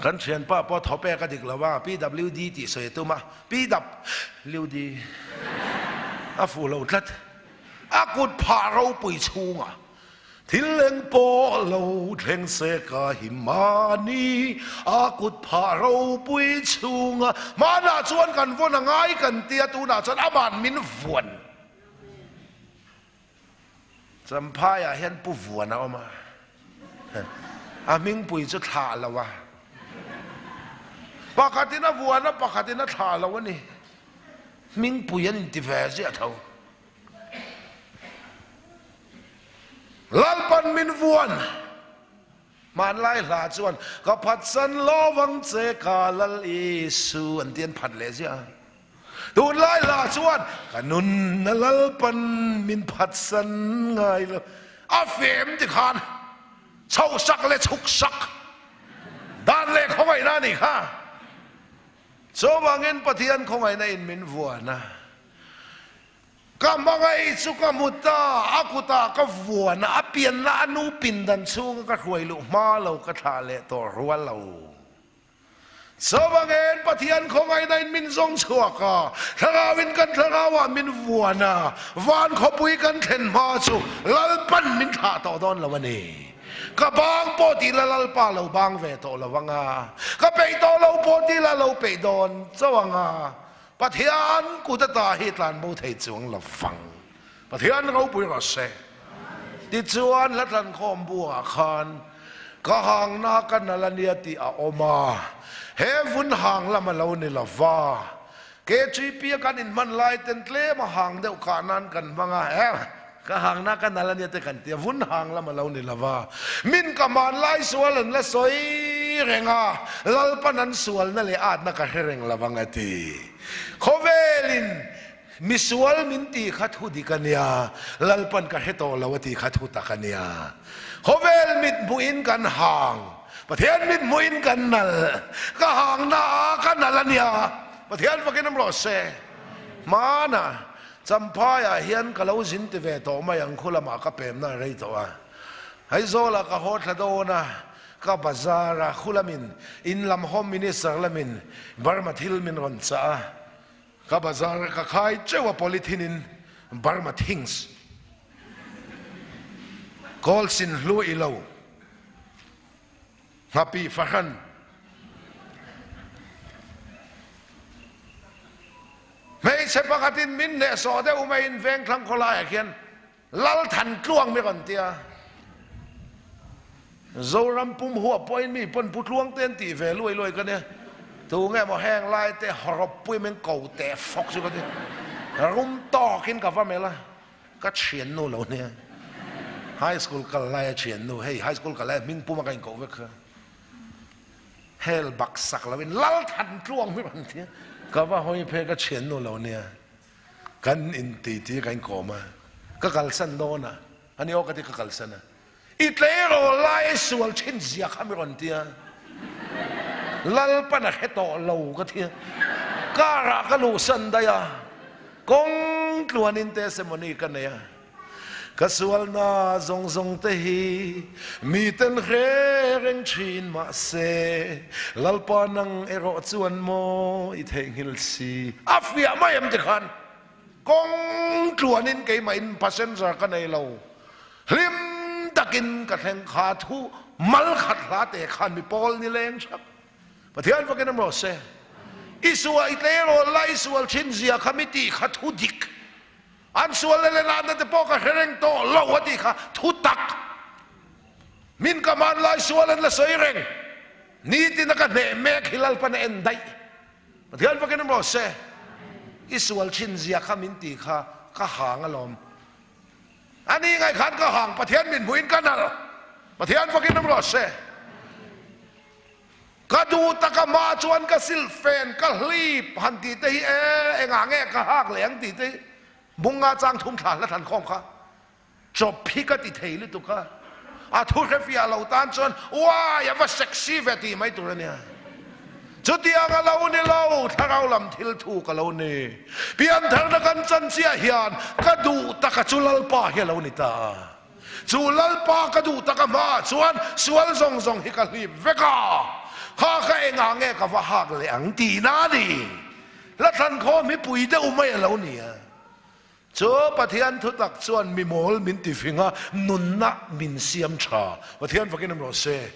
Kan thianpa pawh thaw pek a dik lo a, PWD tih sawi a tum a, PWD a fuh lo tlat. A kut phah ropui chhungah thil eng pawh lo thleng se ka him mahni a kut phah ropui chhungah hmanah chuan kan vawn a ngai kan tia tunah chuan aman min vuan. Champhaiah hian Pu Vuan a awm a, a hmingpui chu thlah lo a, pakhatin a vuan a, pakhatin a thlah lo a ni. Hmingpui an inti ve ziah tho. Lalpan min vuan. Hmanlai hla chuan, Ka phatsan lovang che ka Lal Isu an ti an phat leh ziah a. Tunlai hla chuan, Ka nunna Lalpan min phatsan ngai lo. A fem ti khan chhoh sak leh chhuk sak dan leh khawngaihna a nih kha. Chuvangin Pathian khawngaihna in min vuan a. Ka hmangaih chu ka hmu ta, a kutah ka vuan a, a pianna a nu pindan chhunga ka hruai luh hma lo ka thlah leh tawh rual lo. Chuvangin Pathian khawngaihna in min zawng chhuak a, thlarauin kan thlarauah min vuan a, van khawpui kan thlen hma chu Lalpan min thlah tawh dawn lo a ni. Ka bang pawh tih la Lalpa lo bang ve tawh lo ang a, ka peih tawh lo pawh tih la lo peih dawn chauh ang a, Pathian kut ata hi tlanbo thei chuang lo vang. Pathian ropui rawh se. Tichuan hla tlankhawm buangah khan ka hangna ka nal a nia tih a awm a, he vun hang lam a lo ni lo va. KGP a kan inhman lai ten tlem a hang deuh kah nan kan hmang a, he ka hangna ka nal a nia te kan ti a, vun hang lam a lo ni lo va. Min ka hmanlai sual an la sawi reng a, Lalpan an sualna leh atna ka hre reng lo ang a ti. Khawvelin misual min tih kha thu dik a nia, Lalpan ka hre tawh lo a tih kha thu tak a nia. Khawvel mit hmuhin kan hang, Pathian mit hmuhin kan nal, ka hangna a ka nal a nia, Pathian fakin awm rawh se. Hmana Champhaiah hian ka lo zin ti ve tawh mai ang, khu lamah ka pemna a rei tawh a. Aizawlah ka haw thla dawn a, ka bazar a, khu lamin in lam Home Minister lamin Burma thil min rawn chah a, ka bazar ka khai teuh a polythene in Burma things kawl sin hlu i lo nghapi fahran hmeichhe pakhatin min hnehsawh deuh maiin vengthlang khawlaiah khian Lal than tluang mi rawn tia. Zoram pum huap pawhin mi pawn pu tluang te an tih ve luai luai ka nia. Tu nge maw heng lai te hawrawp pui min ko teh fawk chu ka ti. Rum tawkin ka va melh a, ka thiannu lo nia. High school kal lai a thiannu, hei high school kal lai a hming pum a ka inkoh vek kha. Hel bak sak loin Lal than tluang mi rawn tia. Ka va hawi phei ka thiannu lo nia. Kan in ti ti ka inkawm a, ka kalsan dawn a, ani aw ka ti ka kalsan a, i tleirawl lai i sual thin zia kha mi rawn ti a, Lalpan a hre tawh lo ka ti a, car ah ka luhsan daih a, kawng tluanin testimony ka nei a. Ka sualna zawng zawng te hi miten hre reng thin mahse Lalpa nang erawh chuan maw i theihnghilh si. A fiah mai em tikhan kawng tluanin keimahin passenger ka nei lo, hlim takin ka thleng kha thu mal khat hla te khan mi pawl ni leng thap. Pathian fakin awm rawh se. I sual i tleirawl la i sual thin zia kha mi tih kha thu dik. An sual leh lenahna te pawh ka hre reng tawh lo a tih kha thu tak. Min ka hmanlai sual an la sawi reng. Nitin a ka hneh mek hi Lalpan a en daih. Pathian fakin awm rawh se. I sual thin zia kha min tih kha ka hang alawm. A ni ngaih khan ka hang Pathian min hmuhin ka nal. Pathian fakin awm rawh se. Ka duh tak a hma chuan ka silhfen ka hlip han tih te hi e engah nge ka hak leh ang tih te hi bunga chang thum thla hla thlan khawm kha chawp hi ka ti thei lutuk a, a thu hrefiah lo tan chuan uai a va sexy ve tih mai tur a nia. Chutiang a lo ni lo, thlarau lam thil thu ka lo ni. Piantharna kan chan chiah hian ka duh tak a chu Lalpa hi a lo ni ta a. Chu Lalpa ka duh tak a hmaah chuan sual zawng zawng hi ka hlip vek a, kha kha engah nge ka va hak leh ang tihna a ni. Hla thlan khawm hi pui deuh mai a lo ni a. Chu Pathian thutak chuan mi mawl min ti fing a, nunna min siam tha. Pathian fakin awm rawh se.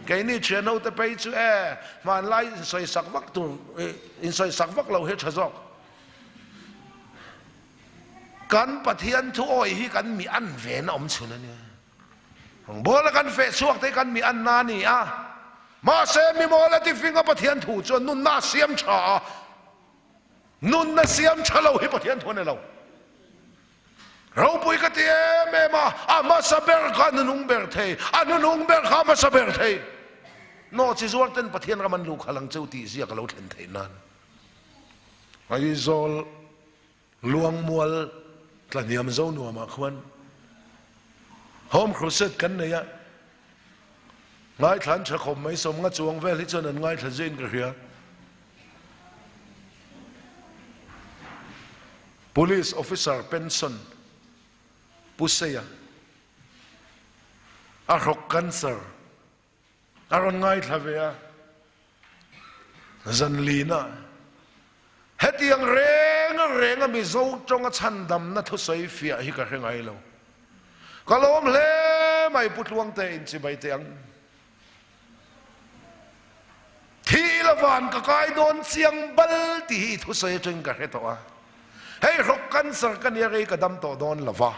Keini thian ho te phei chu e, hmanlai insawisak vak tur, insawisak vak lo hi a tha zawk. Kan Pathian thu awih hi kan mi an ven a awm chhun a nia. Bawla kan feh chhuak te hi kan mi an na a ni a. Mahse mi mawl a ti fing a Pathian thu chuan nunna a siam tha a. Nunna siam tha lo hi Pathian thu a ni lo. Ropui ka ti em em a, a hmasa ber kha a hnunung ber thei, a hnunung ber kha a hmasa ber thei. Nawhchi zuar ten Pathian ram an luh khalh ang cheu tih zia ka lo thlen theih nan. Aizawl Luangmual tlahniam zo nuamah khuan Home Crusade kan nei a, ngaithla an tha khawp mai, sawmnga chuang vel hi chuan an ngaithla ziahin ka hria. Police officer pension Pu Seia a hrawk cancer a rawn ngaithla ve a, zanlina hetiang reng reng a Mizo tawnga chhandamna thusawi fiah hi ka hre ngai lo. Ka lawm hle mai Pu Tluangte in chibai teh ang. Thi ila van ka kai dawn chiang bal tih hi i thusawi atangin ka hre tawh a. Hei hrawk cancer ka nia rei ka dam tawh dawn lo va.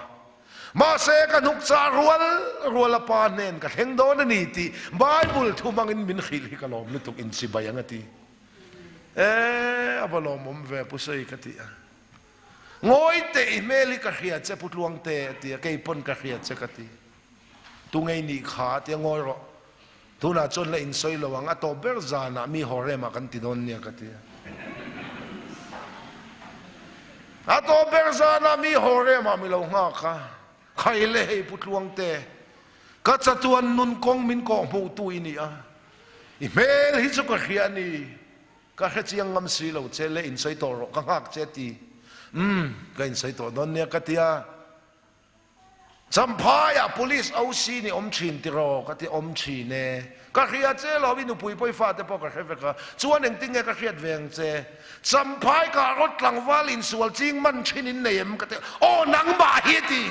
Mahse ka hnuk chah rual rual a pa hnen ka thleng dawn a ni tih Bible thu hmangin min hrilh hi ka lawm lutuk inchibai ang a ti. E a va lawmawm ve Pu Sei ka ti a. Ngawi teh i hmel hi ka hria che Pu Tluangte a ti a, kei pawn ka hria che ka ti. Tu ngei nih kha tia ngawi rawh. Tunah chuan la insawi lo ang, a tawp ber zanah mi haw remah kan ti dawn nia ka ti a. A tawp ber zanah mi haw remah mi lo nghak a, Khai le hei Pu Tluangte, ka chatuan nun kawng min kawh hmuhtu i ni a, i hmel hi chu ka hria a ni, ka hre chiang ngam si lo che le insawi tawh rawh, ka nghak che ti. Umm, ka insawi tawh dawn nia ka ti a. Champhaiah Police OC ni awm thin tiraw? Ka ti awm thin e. Ka hria che lo, i nupui pawh i fate pawh ka hre vek a, chuan engtin nge ka hriat ve ang che? Champhai kah rawt tlangval insual ching man thin in nei em? Ka ti aw nangmah hi a ti.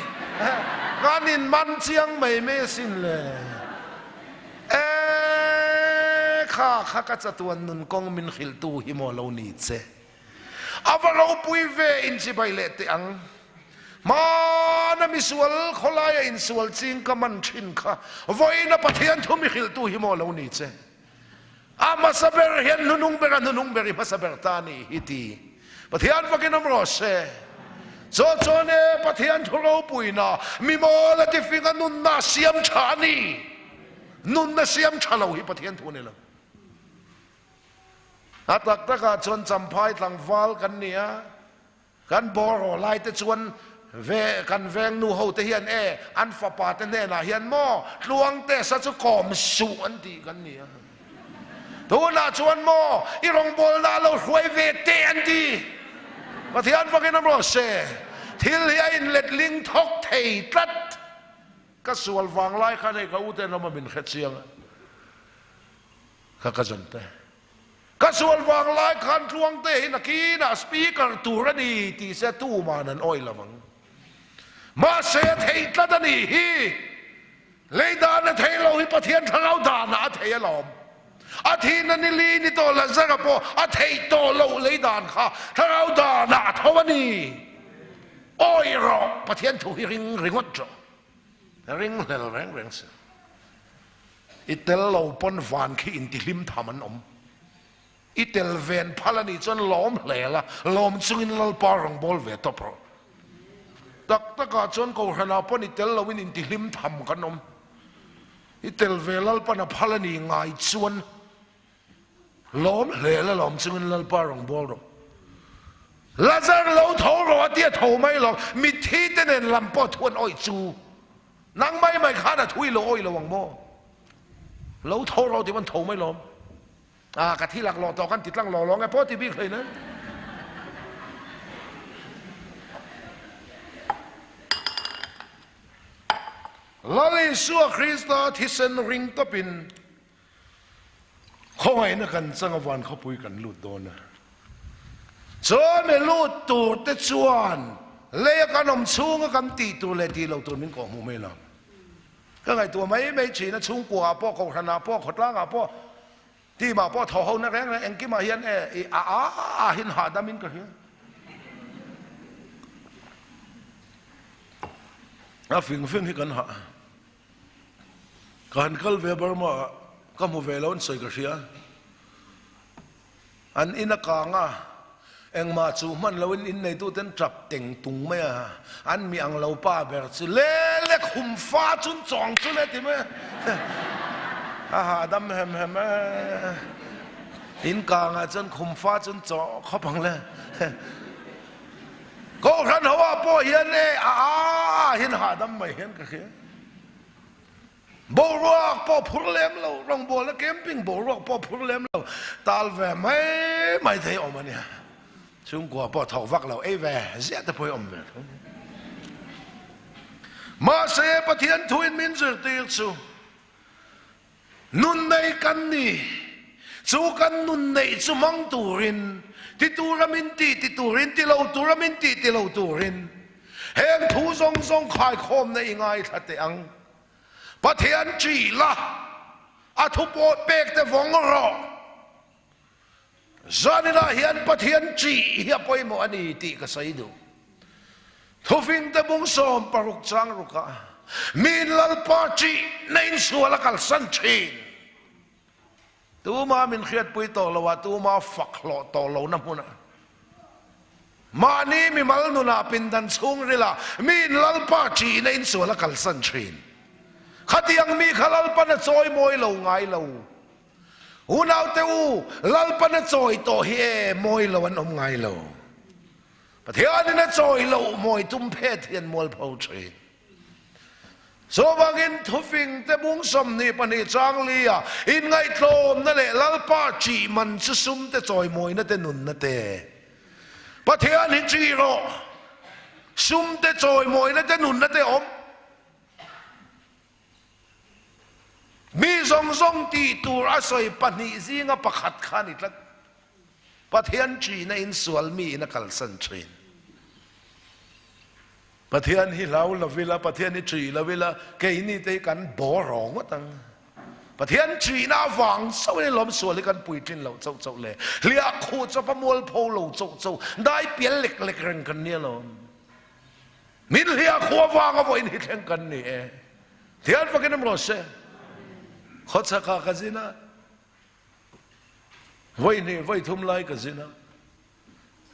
Kan in man chiang mai mai asin le. E kha kha ka chatuan nun kawng min hrilhtu hi maw lo ni che. A va ropui ve inchibai leh teh ang. Hmana misual khawlaia insual ching ka man thin kha vawiina Pathian thu mi hrilhtu hi maw lo ni che. A hmasa ber hian hnunung ber a hnunung ber i hmasa ber ta ni hi ti. Pathian fakin awm rawh se. Chaw chuan e Pathian thu ropuina mi mawl a tifinga nunna siam tha a ni. Nunna siam tha lo hi Pathian thu a ni lo. A tak takah chuan Champhai tlangval kan ni a, kan bawraw lai te chuan ve kan veng nu ho te hian e an fapa te hnenah hian maw tluang te sa chu kawm suh an tih kan ni a. Tunah chuan maw i rawngbawlna a lo hruai ve teh an ti. Pathian fakin a rawh se, thil hi a inletling thawk thei tlat. Ka sual vang lai khan hei ka u ten awm a min hre chiang a. Ka cousin te. Ka sual vang lai khan Tluangte hi nakinah speaker tur a ni tih se tuman an awih lo ang. Mahse a theih tlat a nih hi. Lei dan a thei lo hi Pathian thlarau danah a thei alawm. A thihna ni li ni tawh Lazara pawh a theih tawh loh lei dan kha thlarau danah a tho a ni. Awih rawh, Pathian thu hi ring ringawt rawh. Ring hlel reng reng si. I tel lo pawn van khi intihlim tham an awm. I tel ven phal a nih chuan lawm hle la, lawm chungin Lalpa rawn bawl ve tawp rawh. Tak takah chuan Kohhranah pawn i tel loin intihlim tham kan awm. I tel ve Lalpan a phal a nih ngai chuan Lawm hle la lawm chungin Lalpa rawn bawl rawh. Lazar lo tho rawh a tia tho mai lo, mitthi te nen lam pawh thu an awih chu. Nang mai mai khan a thui lo awih lo ang maw? Lo tho rawh tih an tho mai lawm. Ah ka thi lak lawh tawh kan ti tlang law law nge pawh ti bik hlei nen. Lal Isua Krista thisen ring tawpin Khawngaihna kan chang a van khawpui kan lut dawn a. Chuan mi lut tur te chuan lei a kan awm chhung a kan tih tur leh tih loh tur min kawh hmuh mai lo. Ka ngaihtuah mai mai thin a, chhungkua ah pawh, kohhran ah pawh, khawtlang ah pawh, team ah pawh thaw ho na reng reng engkim ah hian e i a a a hin hahdam in ka hria. A fing fing hi kan hah. Ka han kal ve Burma ah ka hmu ve lo an sawi ka hria. An in a kang a. Engmah chu hman loin in neituten tap teng tung mai a, an mi ang lo pa ber chu le le khum fa chun chawng chu le ti mai a, a hahdam hem hem e. In kangah chuan khum fa chun chawh khawp ang le. Kohhran ho ah pawh hian e a a hian hahdam mai hian ka hria. Boruak pawh phur lem lo, rawngbawlna camping boruak pawh phur lem lo, tal ve mai mai thei awm a nia. Chhungkua pawh thawk vak lo, ei ve ziah te pawh hi awm ve tho. Mahse Pathian thuin min zirtir chu nun nei kan ni, chu kan nun neih chu hmang turin, ti tura min ti ti turin, ti lo tura min ti ti lo turin, Heng thu zawng zawng khaikhawmna i ngaithla teh ang. Pathian ṭih la, a thu pawh pek te vawng rawh. Zaninah hian Pathian ṭih hi a pawimawh a ni tih ka sawi duh. Thufing te bung 60 chang rukah, Miin Lalpa ṭih na insual a kalsan ṭhin. Tuma min hriatpui tawh lo a, tuma fak hlawh tawh lohna hmunah, mahni mimal nunah pindan chhungrilah miin Lalpa ṭihna insual a kalsan ṭhin. Khatiang mi kha Lalpan a chawi mawi lo ngai lo. Unaute u, Lalpan a chawi tawh hi e, mawi lo an awm ngai lo. Pathianin a chawi loh mawi tum phet hi an mualpho ṭhin. Chuvangin thufing te bung 22 chang li a inngaihtlawmna leh Lalpa ṭih man chu sum te chawimawina te nunna te Pathian hi ṭih rawh, sum te chawimawina te nunna te awm. Mi zawng zawng tih tur a sawi pahnih zinga pakhat kha a ni tlat. Pathian ṭihna insual miin a kalsan ṭhin. Pathian hi hlau lo ila, Pathian hi ṭih lo ila, keini te hi kan baw rawng ngawt ang. Pathian ṭihna avang chauhin lawm sual hi kan puitlin loh chauh chauh le. Hliah khuh chawpa mualpho lo chauh chauh, dai pial lek lek reng kan ni alawm. Min hliah khuh avanga vawiin hi thleng kan ni e. Thian fakin awm rawh se. Khawchhakah ka zin a, vawi hnih vawi thum lai ka zin a.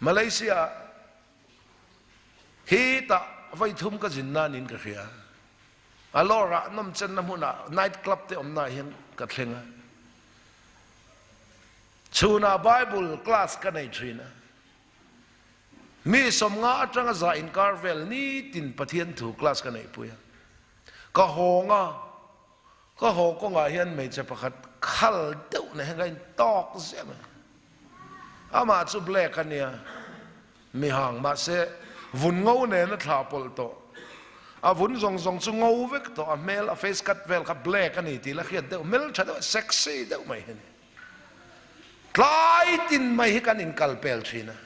Malaysia-ah Hi tah voi thum ka zin nain ka hria. A lawr ah nawmchenna hmun ah night club te awmna ah hian ka thleng a. Chhun ah Bible class ka nei thin a. Mi 50 atanga za inkar vel nitin Pathian thu class ka neihpui a. Ka hawng a, ka haw kawngah hian hmeichhe pakhat khal deuh na hian ka intawk ziah mai. Amah chu black a nia. Mi hang mahse vun ngo nen a thlah pawlh tawh. A vun zawng zawng chu ngo vek tawh, a hmel, a face cut vel kha black a ni tih la hriat deuh, hmeltha deuh, sexy deuh mai hi a ni. Tlai tin mai hi kan inkal pel thin a,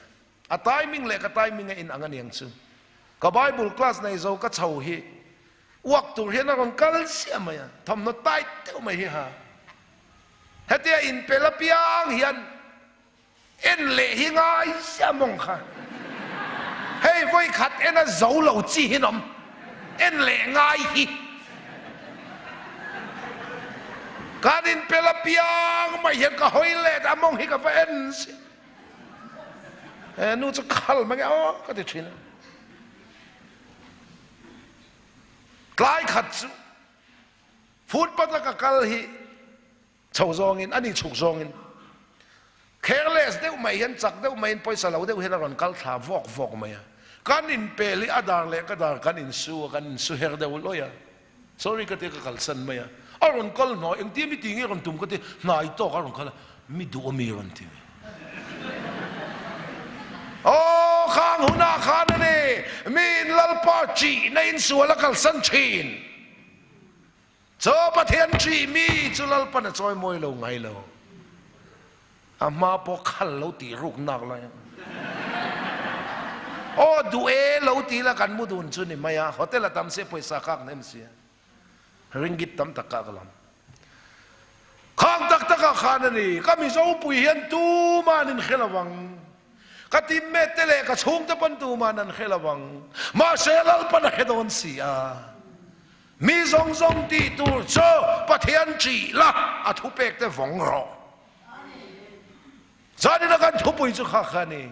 a timing leh ka timing a inang a niang chu. Ka Bible class nei zo ka chho hi uak tur hian a rawn kal chiah mai a, thawmhnaw tight deuh mai hi ha. Hetia inpel apiang hian En leh hi ngai sia mawng kha. Hei vawi khat en a zo lo chi hi nawm. En leh ngai hi. Kan in pel apiang mai hian ka hawi let a mawng hi ka va en sia. He nu chu khal mai nge aw ka ti thin a. Tlai khat chu footpath a ka kal hi Chho zawngin, a ni chhuk zawngin careless deuh mai hian chak deuh maiin pawisa lo deuh hian a rawn kal thla vawk vawk mai a. Kan inpel hi a dar leh ka dar kan insu a, kan insu her deuh lawih a. Sorry ka tia ka kalsan mai a. A rawn kal hnai, engtia mi ti nge rawn tum ka tia, hnai tawk a rawn kal a, mi duh a mi rawn ti mai. Aw khang hunah khan a ni, miin Lalpa ṭihna insual a kalsan ṭhin. Chaw Pathian ṭih mi chu Lalpan a chawi mawi lo ngai lo. A hma pawh khal lo tih ruk nak lai a. Aw duh e lo ti la kan mu dun chu ni mai a, hotel a tam sia pawisa kak hnem sia. Ringgit tam tak kak lam. Khang tak tak ah khan a ni, ka Mizo pui hian tuman in hre lovang. Ka teammate te leh ka chhungte pawn tuman an hre lovang. Mahse Lalpan a hre dawn si a. Mi zawng zawng tih tur chu Pathian ṭih la, a thupek te vawng rawh. Zanina kan thupui chu kha kha a ni.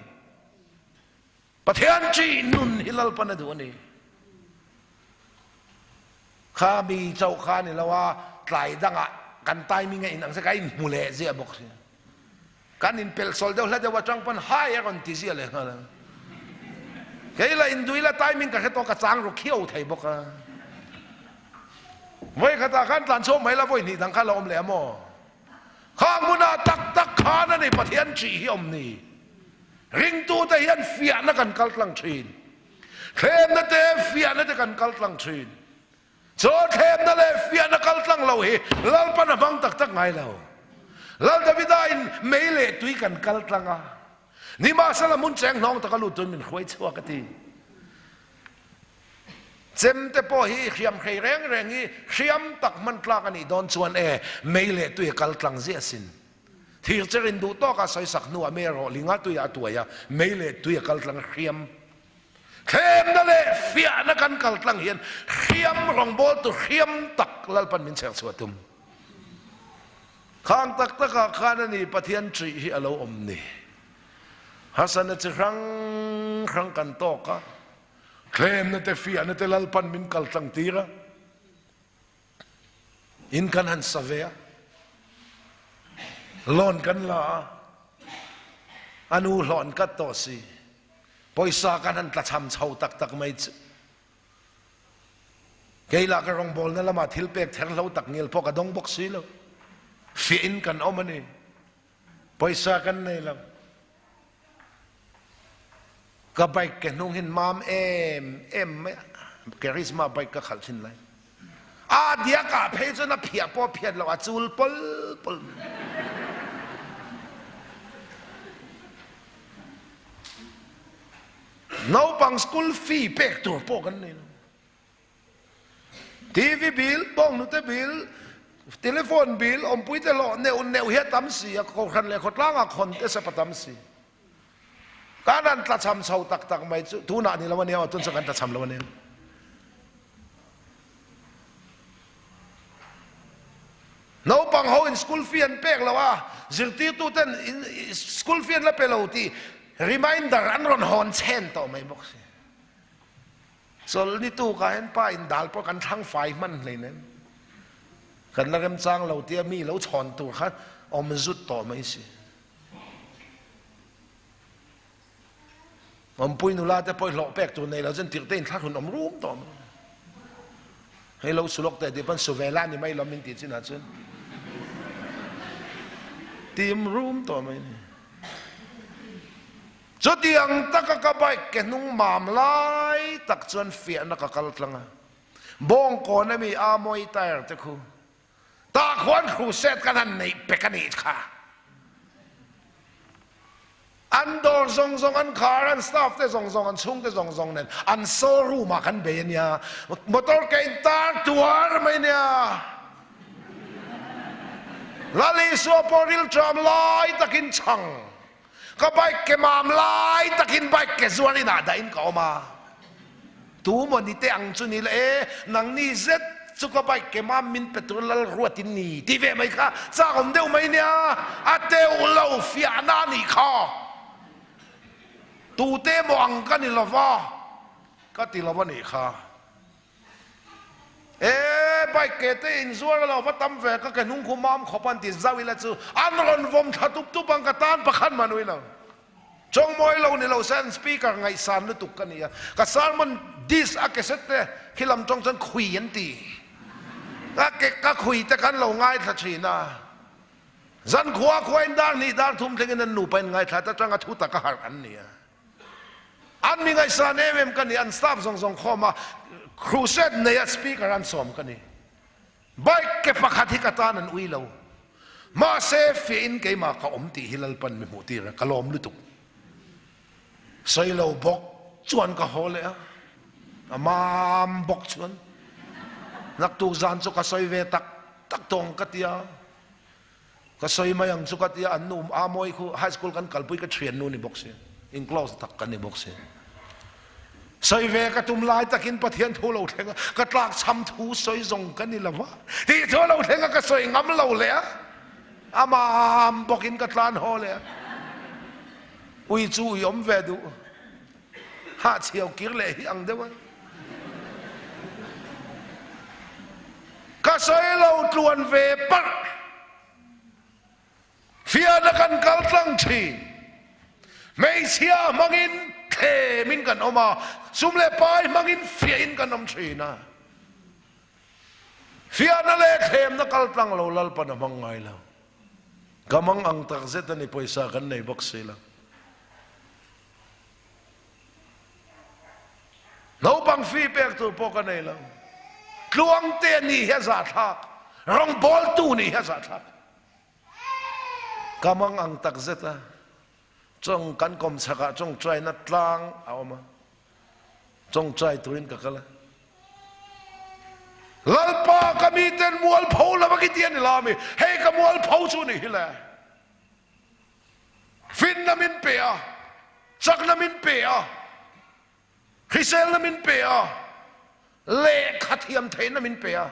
Pathian ṭih nun hi Lalpan a duh a ni. Kha mi chauh kha ni lo a, tlai dangah kan timing a inang se ka inhmu leh ziah bawk si. Kan inpelhsawl deuh hla deuh atang pawn hai a rawn ti ziah leh nghal a. Kei la indui la timing ka hre tawh ka chang ru khiau thei bawk a. Vawi khatah khan tlan chhuak mai la vawi hnih dang kha la awm leh a maw? Khang hmunah tak tak khan a ni Pathian ṭih hi awm ni. Ringtute hian fiahna kan kal tlang ṭhin. Thlemna te fiahna te kan kal tlang ṭhin. Chaw thlemna leh fiahna kal tlang lo hi Lalpan a hmang tak tak ngai lo. Lal Davida in mei leh tui kan kal tlang a, nimahsela hmun cheng hnawng taka lut tuin min hruai chhuak a ti. Chem te pawh hi hriam hrei reng reng hi hriam tak hman tlak a nih dawn chuan e, mei leh tui a kal tlang ziah sin. Thir cher in duh tawk a sawisak hnuah mei a rawh linga tui ah a tuai a, mei leh tui a kal tlang a hriam. Thlemna leh fiahna kan kal tlang hian hriam rawngbawltu hriam tak Lalpan min chher chhuah tum. Khang tak takah khan a ni Pathian ṭih hi a lo awm ni. Hasana chi hrang hrang kan tawk a, thlemna te fiahna te Lalpan min kal tlang tir a. In kan han sa ve a, loan kan la a, a nu hlawh an kat tawh si, pawisa kan han tlachham chho tak tak mai chu. Kei lah ka rawngbawlna lamah thil pek ther hlo tak ngial pawh ka dawng bawk si lo. Fiah in kan awm a ni. Pawisa kan nei lo. Ka bike ke hnung hin mam em em mai a, Charisma bike ka khalh thin lai. A diak ah phei chuan a phiah pawh a phiat lo, a chul pawl pawl mai. Naupang school fee pek tur pawh kan nei lo. TV bill, bawnghnute bill, telephone bill, awmpui te hlawh neuh neuh hi a tam si a, kohhran leh khawtlangah khawn te sep a tam si. Kan han tlachham chho tak tak mai chu tunah ni lo a nia aw, tun chu kan tlachham lo a nia. Naupang ho in school fee an pek lo a, zirtirtu ten school fee an la pe lo tih reminder an rawn hawn chhen tawh mai bawk si. Chawlhni tukah hian pa in dal pawh kan thlang fai hman hleinem. Kan la remchang lo tia mi lo chhawn tur kha awm zut tawh mai si. Awmpui nula te pawh hlawh pek tur nei lo chuan tirh te in thlahrun awm rum tawh mai. Hei lo sulawk teh tih pawn suvela ni mai lo min tih chinah chuan tim rum tawh mai ni. Chutiang taka ka bike ke hnung mam lai tak chuan fiahna ka kal tlang a, Bawngkawn ami Amoy tyre te khu tah khuan crusade kan han neih pek a nih kha. An dawr zawng zawng an khar, an staff te zawng zawng, an chhungte zawng zawng nen an showroom ah kan bei a nia, motor ke in tar tuar mai nia. Lal Isua pawh rilṭam lai takin chhang. Ka bike ke mam lai takin bike ke zuar inah dahin ka awm a, tu maw ni teh ang chu ni la e, nangni zet chu ka bike ke mam min pe tur lal ruat in ni tih ve mai kha chak awm deuh mai nia, a teuh lo fiahna a nih kha. Tute maw ang ka ni lova ka ti lo a nih kha. E bike ke te in zuar lo va tam ve ka ke hnung khu mam khawp an ti zau ila chu an rawn vawm thla tup tup ang ka tan pakhat man ui lo chawng mawi lo ni lo se an speaker ngaihsan lutuk ka ni a ka sermon disc a cassette te khi lam tawng chuan khui an ti ka ke ka khui te khan lo ngaithla thin a zan khua khua in dar hnih dar thum thleng in an nupa in ngaithla ta tanga thu taka harh an ni a. An mi ngaihsan em em ka ni, an staff zawng zawng khawm a, crusade nei a speaker an sawm ka ni. Bike ke pakhat hi ka tan an ui lo. Mahse fiah in keimah ka awm tih hi Lalpan mi hmuh tir a, ka lawm lutuk. Sawi lo bawk chuan ka haw leh a, a mam bawk chuan naktuk zan chu ka sawi ve tak tak tawng ka ti a. Ka sawi mai ang chu ka tia an nu a mawi khu high school kan kalpui ka thian nu ni bawk si in close tak kan ni bawk si. Sawi ve ka tum lai takin Pathian thu lo thleng a ka tlak chham thu sawi zawng ka ni lova tih thu lo thleng a ka sawi ngam lo leh a amam bawkin ka tlan haw leh a ui chu ui awm ve duh. Hahchhiau kir leh hi ang deuh a. Ka sawi lo tluan ve parh. Fiahna kan kal tlang thin. Hmeichhia hmangin thlemin kan awm a, sum leh pai hmangin fiahin kan awm thin a. Fiahna leh thlemna kal tlang lo Lalpan a hmang ngai lo. Ka hmang ang tak zet a ni, pawisa kan nei bawk si lo. Naupang fee pek tur pawh ka nei lo. Tluangte nih hi a zahthlak, rawngbawltu nih hi a zahthlak. Ka mang ang tak zet a, chawng kan kawm chhakah chawngchaina tlang a awm a, chawngchai turin ka kal a. Lalpa ka miten mualpho lova ki ti a ni la mi, hei ka mualpho chu ni hi le. Finna min pe a, chakna min pe a, Hriselna min pe a, lehkha thiam theihna min pe a.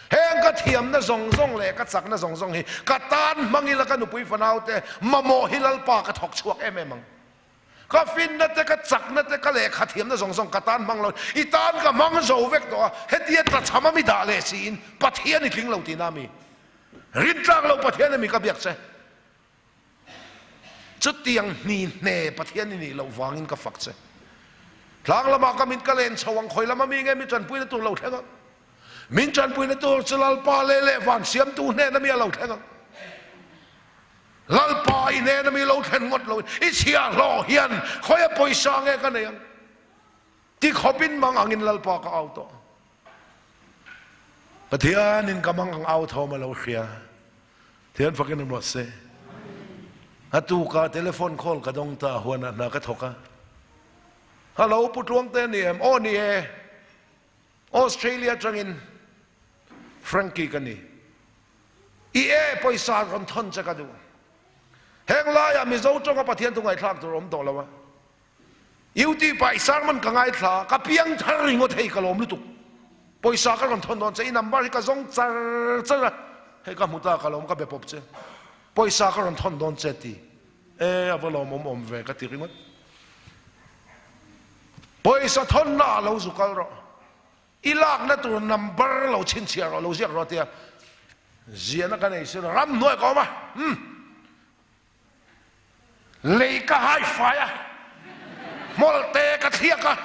Heng ka thiamna zawng zawng leh ka chakna zawng zawng hi ka tan hmang ila ka nupui fanaute mamawh hi Lalpa ka thawk chhuak em em ang. Ka finna te, ka chakna te, ka lehkha thiamna zawng zawng ka tan hmang lo. I tan ka hmang zo vek tawh a, hetia tlachham a mi dah leh siin Pathian i tling lo tihna a mi? Rintlak lo Pathian a mi ka biak che. Chutiang hni hne Pathian i nih loh vangin ka fak che. Tlang lamah ka mit ka len chho ang, khawi lama mi nge mi tanpuina tur lo thleng ang? Min tanpuina tur chu Lalpa leh leh van siamtu hnena mi a lo thleng ang. Lalpa i hnena mi lo thlen ngawt loin i chhiahhlawh hian khawia pawisa nge ka nei ang? Ti khawpin mang angin Lalpa ka au tawh. Pathianin ka mang ang au thawm a lo hria. Thian fakin awm rawh se. A tuka telephone call ka dawng ta huanah hna ka thawk a. Hello Pu Tluangte ni em? Aw ni e. Australia atangin Frankie ka ni. I e pawisa rawn thawn che ka duh. Heng laiah Mizo tawnga Pathian thu ngaihthlak tur awm tawh lo a. Youtube ah i sermon ka ngaithla, ka piang thar ringawt hei ka lawm lutuk. Pawisa ka rawn thawn dawn che, i number hi ka zawng char char a, hei ka hmu ta ka lawm ka be pawp che. Pawisa ka rawn thawn dawn che ti. E a va lawmawm awm ve ka ti ringawt. Pawisa thawnna ah lo zu kal rawh. I lakna tur number lo chhinchhiah rawh, lo ziak rawh tia ziahna ka nei sin ramhnuai ka awm a. Umm. Lei ka hai fai a, hmawlhte ka thliak a,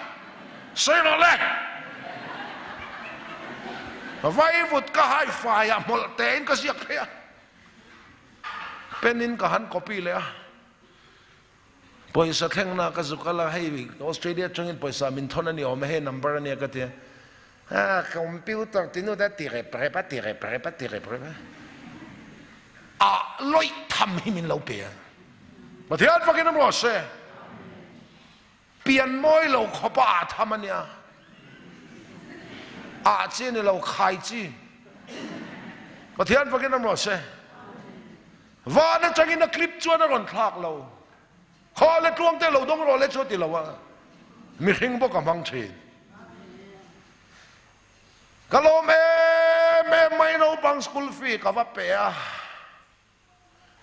sawi rawh le. Vaivut ka hai fai a, hmawlhte in ka ziak phei a, pen in ka han copy leh a. Pawisa thlengna ka zuk a la, hei Australia atangin pawisa min thawn a ni awm e, hei number a nia ka ti a. Ah, computer ti nu te ti rep rep a, ti rep rep a, ti rep rep a. Ah, lawih tham hi min lo pe a. Pathian fakin a rawh se. Pian mawi lo khawpa ah tham a nia. Ah chi ni lo khai chi. Pathian fakin a rawh se. Van atangin a clip chuan a rawn thlak lo. Khaw le tluang te lo dawng rawh le chu a ti lo a, mihring bawk a hmang thin. Ka lawm em em mai naupang school fee ka va pe a,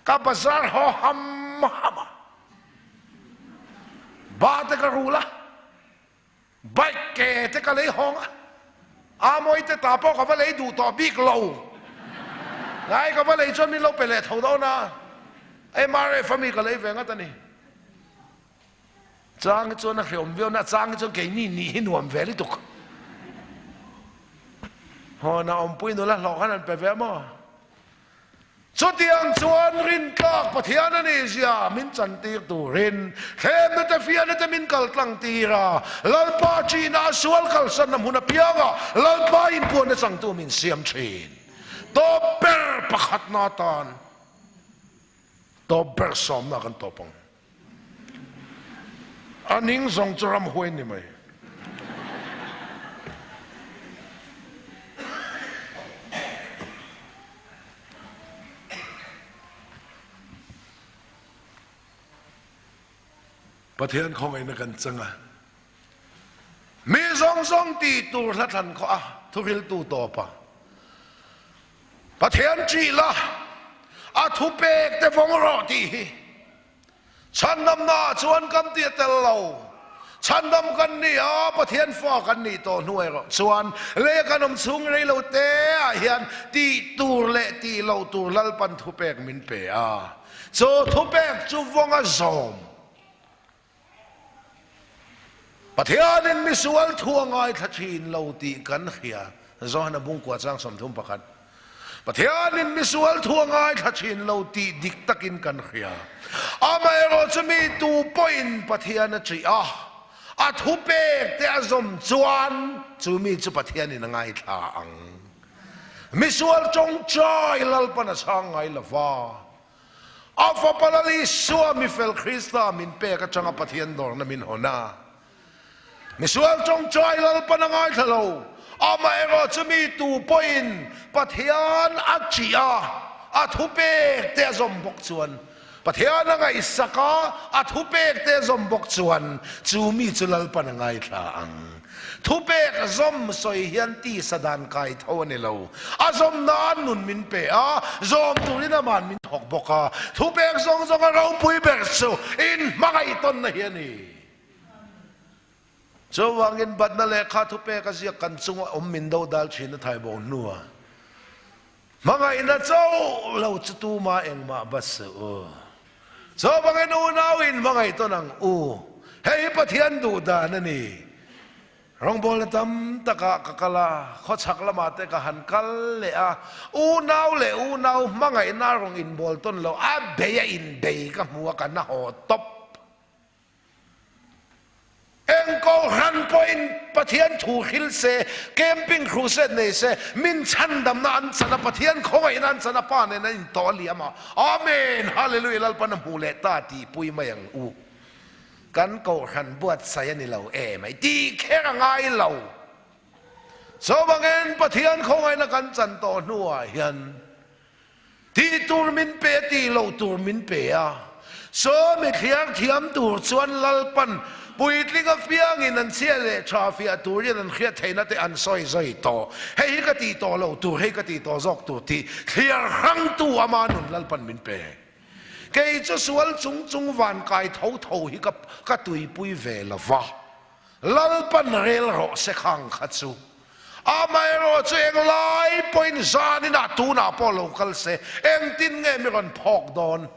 ka bazar haw ham ham a, ba te ka rul a, Bike ke te ka lei hawng a, Amawi te ta pawh ka va lei duh tawh bik lo. Ngai ka va lei chuan min lo pe leh tho dawn a, MRF a mi ka lei ve ngat a ni. Chang hi chuan a hreawm viau na, chang hi chuan keini nih hi nuam ve lutuk. Haw na awmpui nula hlawh khan an pe ve maw? Chutiang chuan rintlak Pathian a nih zia min chantir turin thlemna te fiahna te min kal tlang tir a, Lalpa ṭihna a sual kalsanna hmun apiangah Lalpa inpuanna changtu min siam ṭhin. Tawp ber pakhatna atan tawp ber sawmna kan tawp ang. A ning zawng chu ramhuai ni mai. Pathian khawngaihna kan chang a. Mi zawng zawng tih tur hla thlan khawh a thuhriltu tawp a. Pathian ṭih la, a thupek te vawng rawh tih hi chhandamna ah chuan kan ti a tel lo. Chhandam kan ni a, Pathian fa kan nih tawh hnu erawh chuan lei kan awm chhung rei lo te ah hian tih tur leh tih loh tur Lalpan thupek min pe a. Chu thupek chu vawng a zawm. Pathianin misual thu a ngaithla thin lo tih kan hria, Johana Bungkua chang 31. Pathianin misual thu a ngaithla thin lo tih dik takin kan hria. Amaherawh chu mi tu pawhin Pathian a ṭih a, a thupek te a zawm chuan chu mi chu Pathianin a ngaithla ang. Misual ṭawngṭai Lalpan a chhang ngai lo va. A Fapa Lal Isua mifel Krista min pek aṭanga Pathian dawrna min hawn a. Misual ṭawngṭai Lalpan a ngaithla lo. Amaherawh chu mi tu pawhin Pathian a ṭih a, a thupek te a zawm bawk chuan, Pathian a ngaihsak a, a thupek te a zawm bawk chuan, chu mi chu Lalpan a ngaithla ang. Thupek zawm sawi hian tisa dan kai tho a ni lo. A zawm nan nun min pe a, zawm turin aman min thawk bawk a. Thupek zawng zawng a ropui ber chu inhmangaih tawnna hi a ni. Chuvangin batna lehkha thupek a ziak kan chunga awm min do dal thin a thai bo hnua hmangaihna chauh lo chu tuma engmah bat suh u. Chuvangin unau in hmangaih tawn ang u. Hei hi Pathian duh dan a ni. Rawngbawlna tam takah ka kal a, khawchhak lamah te ka han kal leh a, unau leh unau hmangaihna a rawn inbawl tawn lo, a bei a inbei ka hmu a, ka na haw tawp. Eng kohhran pawhin Pathian thu hril se, camping crusade nei se, min chhandamna an chan a, Pathian khawngaihna an chan a, Pa nen an intawh a liam a, Amen, Hallelujah, Lalpan a hmu leh ta tih pui mai ang u. Kan kohhran buatsaih a ni lo em ai tih kher a ngai lo. Chuvangin Pathian khawngaihna kan chan tawh hnuah hian Tih tur min pe, tih loh tur min pe a. Saw mi thliar thiam tur chuan Lalpan puitling apiangin an chhia leh tha fiah turin an hriat theihna te an sawi zai tawh. Hei hi ka tih tawh loh tur, hei ka tih tawh zawk tur tih thliar hrangtu ama nun Lalpan min pe. Kei chu sual chung chung van kai tho tho hi ka ka tuipui ve lo va. Lalpan rel rawh se khang kha chu. Amaherawh chu englai pawhin zaninah tunah pawh lo kal se, engtin nge mi rawn phawk dawn?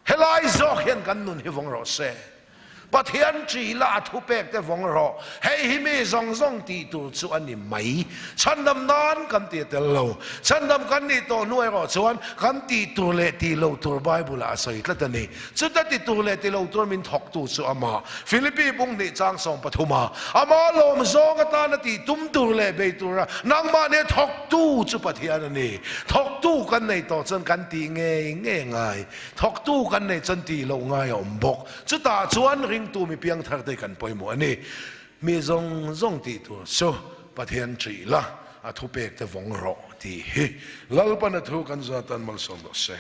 Helai zawk hian kan nun hi vawng rawh se. Pathian ṭih la a thupek te vawng rawh. Hei hi mi zawng zawng tih tur chu a ni mai. Chhandam nan kan ti tel lo. Chhandam kan nih tawh hnu erawh chuan kan tih tur leh tih lo tur Bible ah a sawi tlat a ni. Chuta ti tur leh ti lo tur min thawktu chu amah Philippi bung hnih chang 13 a, amah lawm zawng atana tih tum tur leh bei tura nangmah nia thawktu chu Pathian a ni. Thawktu kan nei tawh chuan kan tih ngei ngei ngai, thawktu kan nei chuan tih loh ngai a awm bawk. Chutah chuan ringtu mi piangthar te kan pawimawh a ni. Mi zawng zawng tih tur chu Pathian ṭih la, a thupek te vawng rawh tih hi Lalpan a thu kan zatan malsawm rawh se.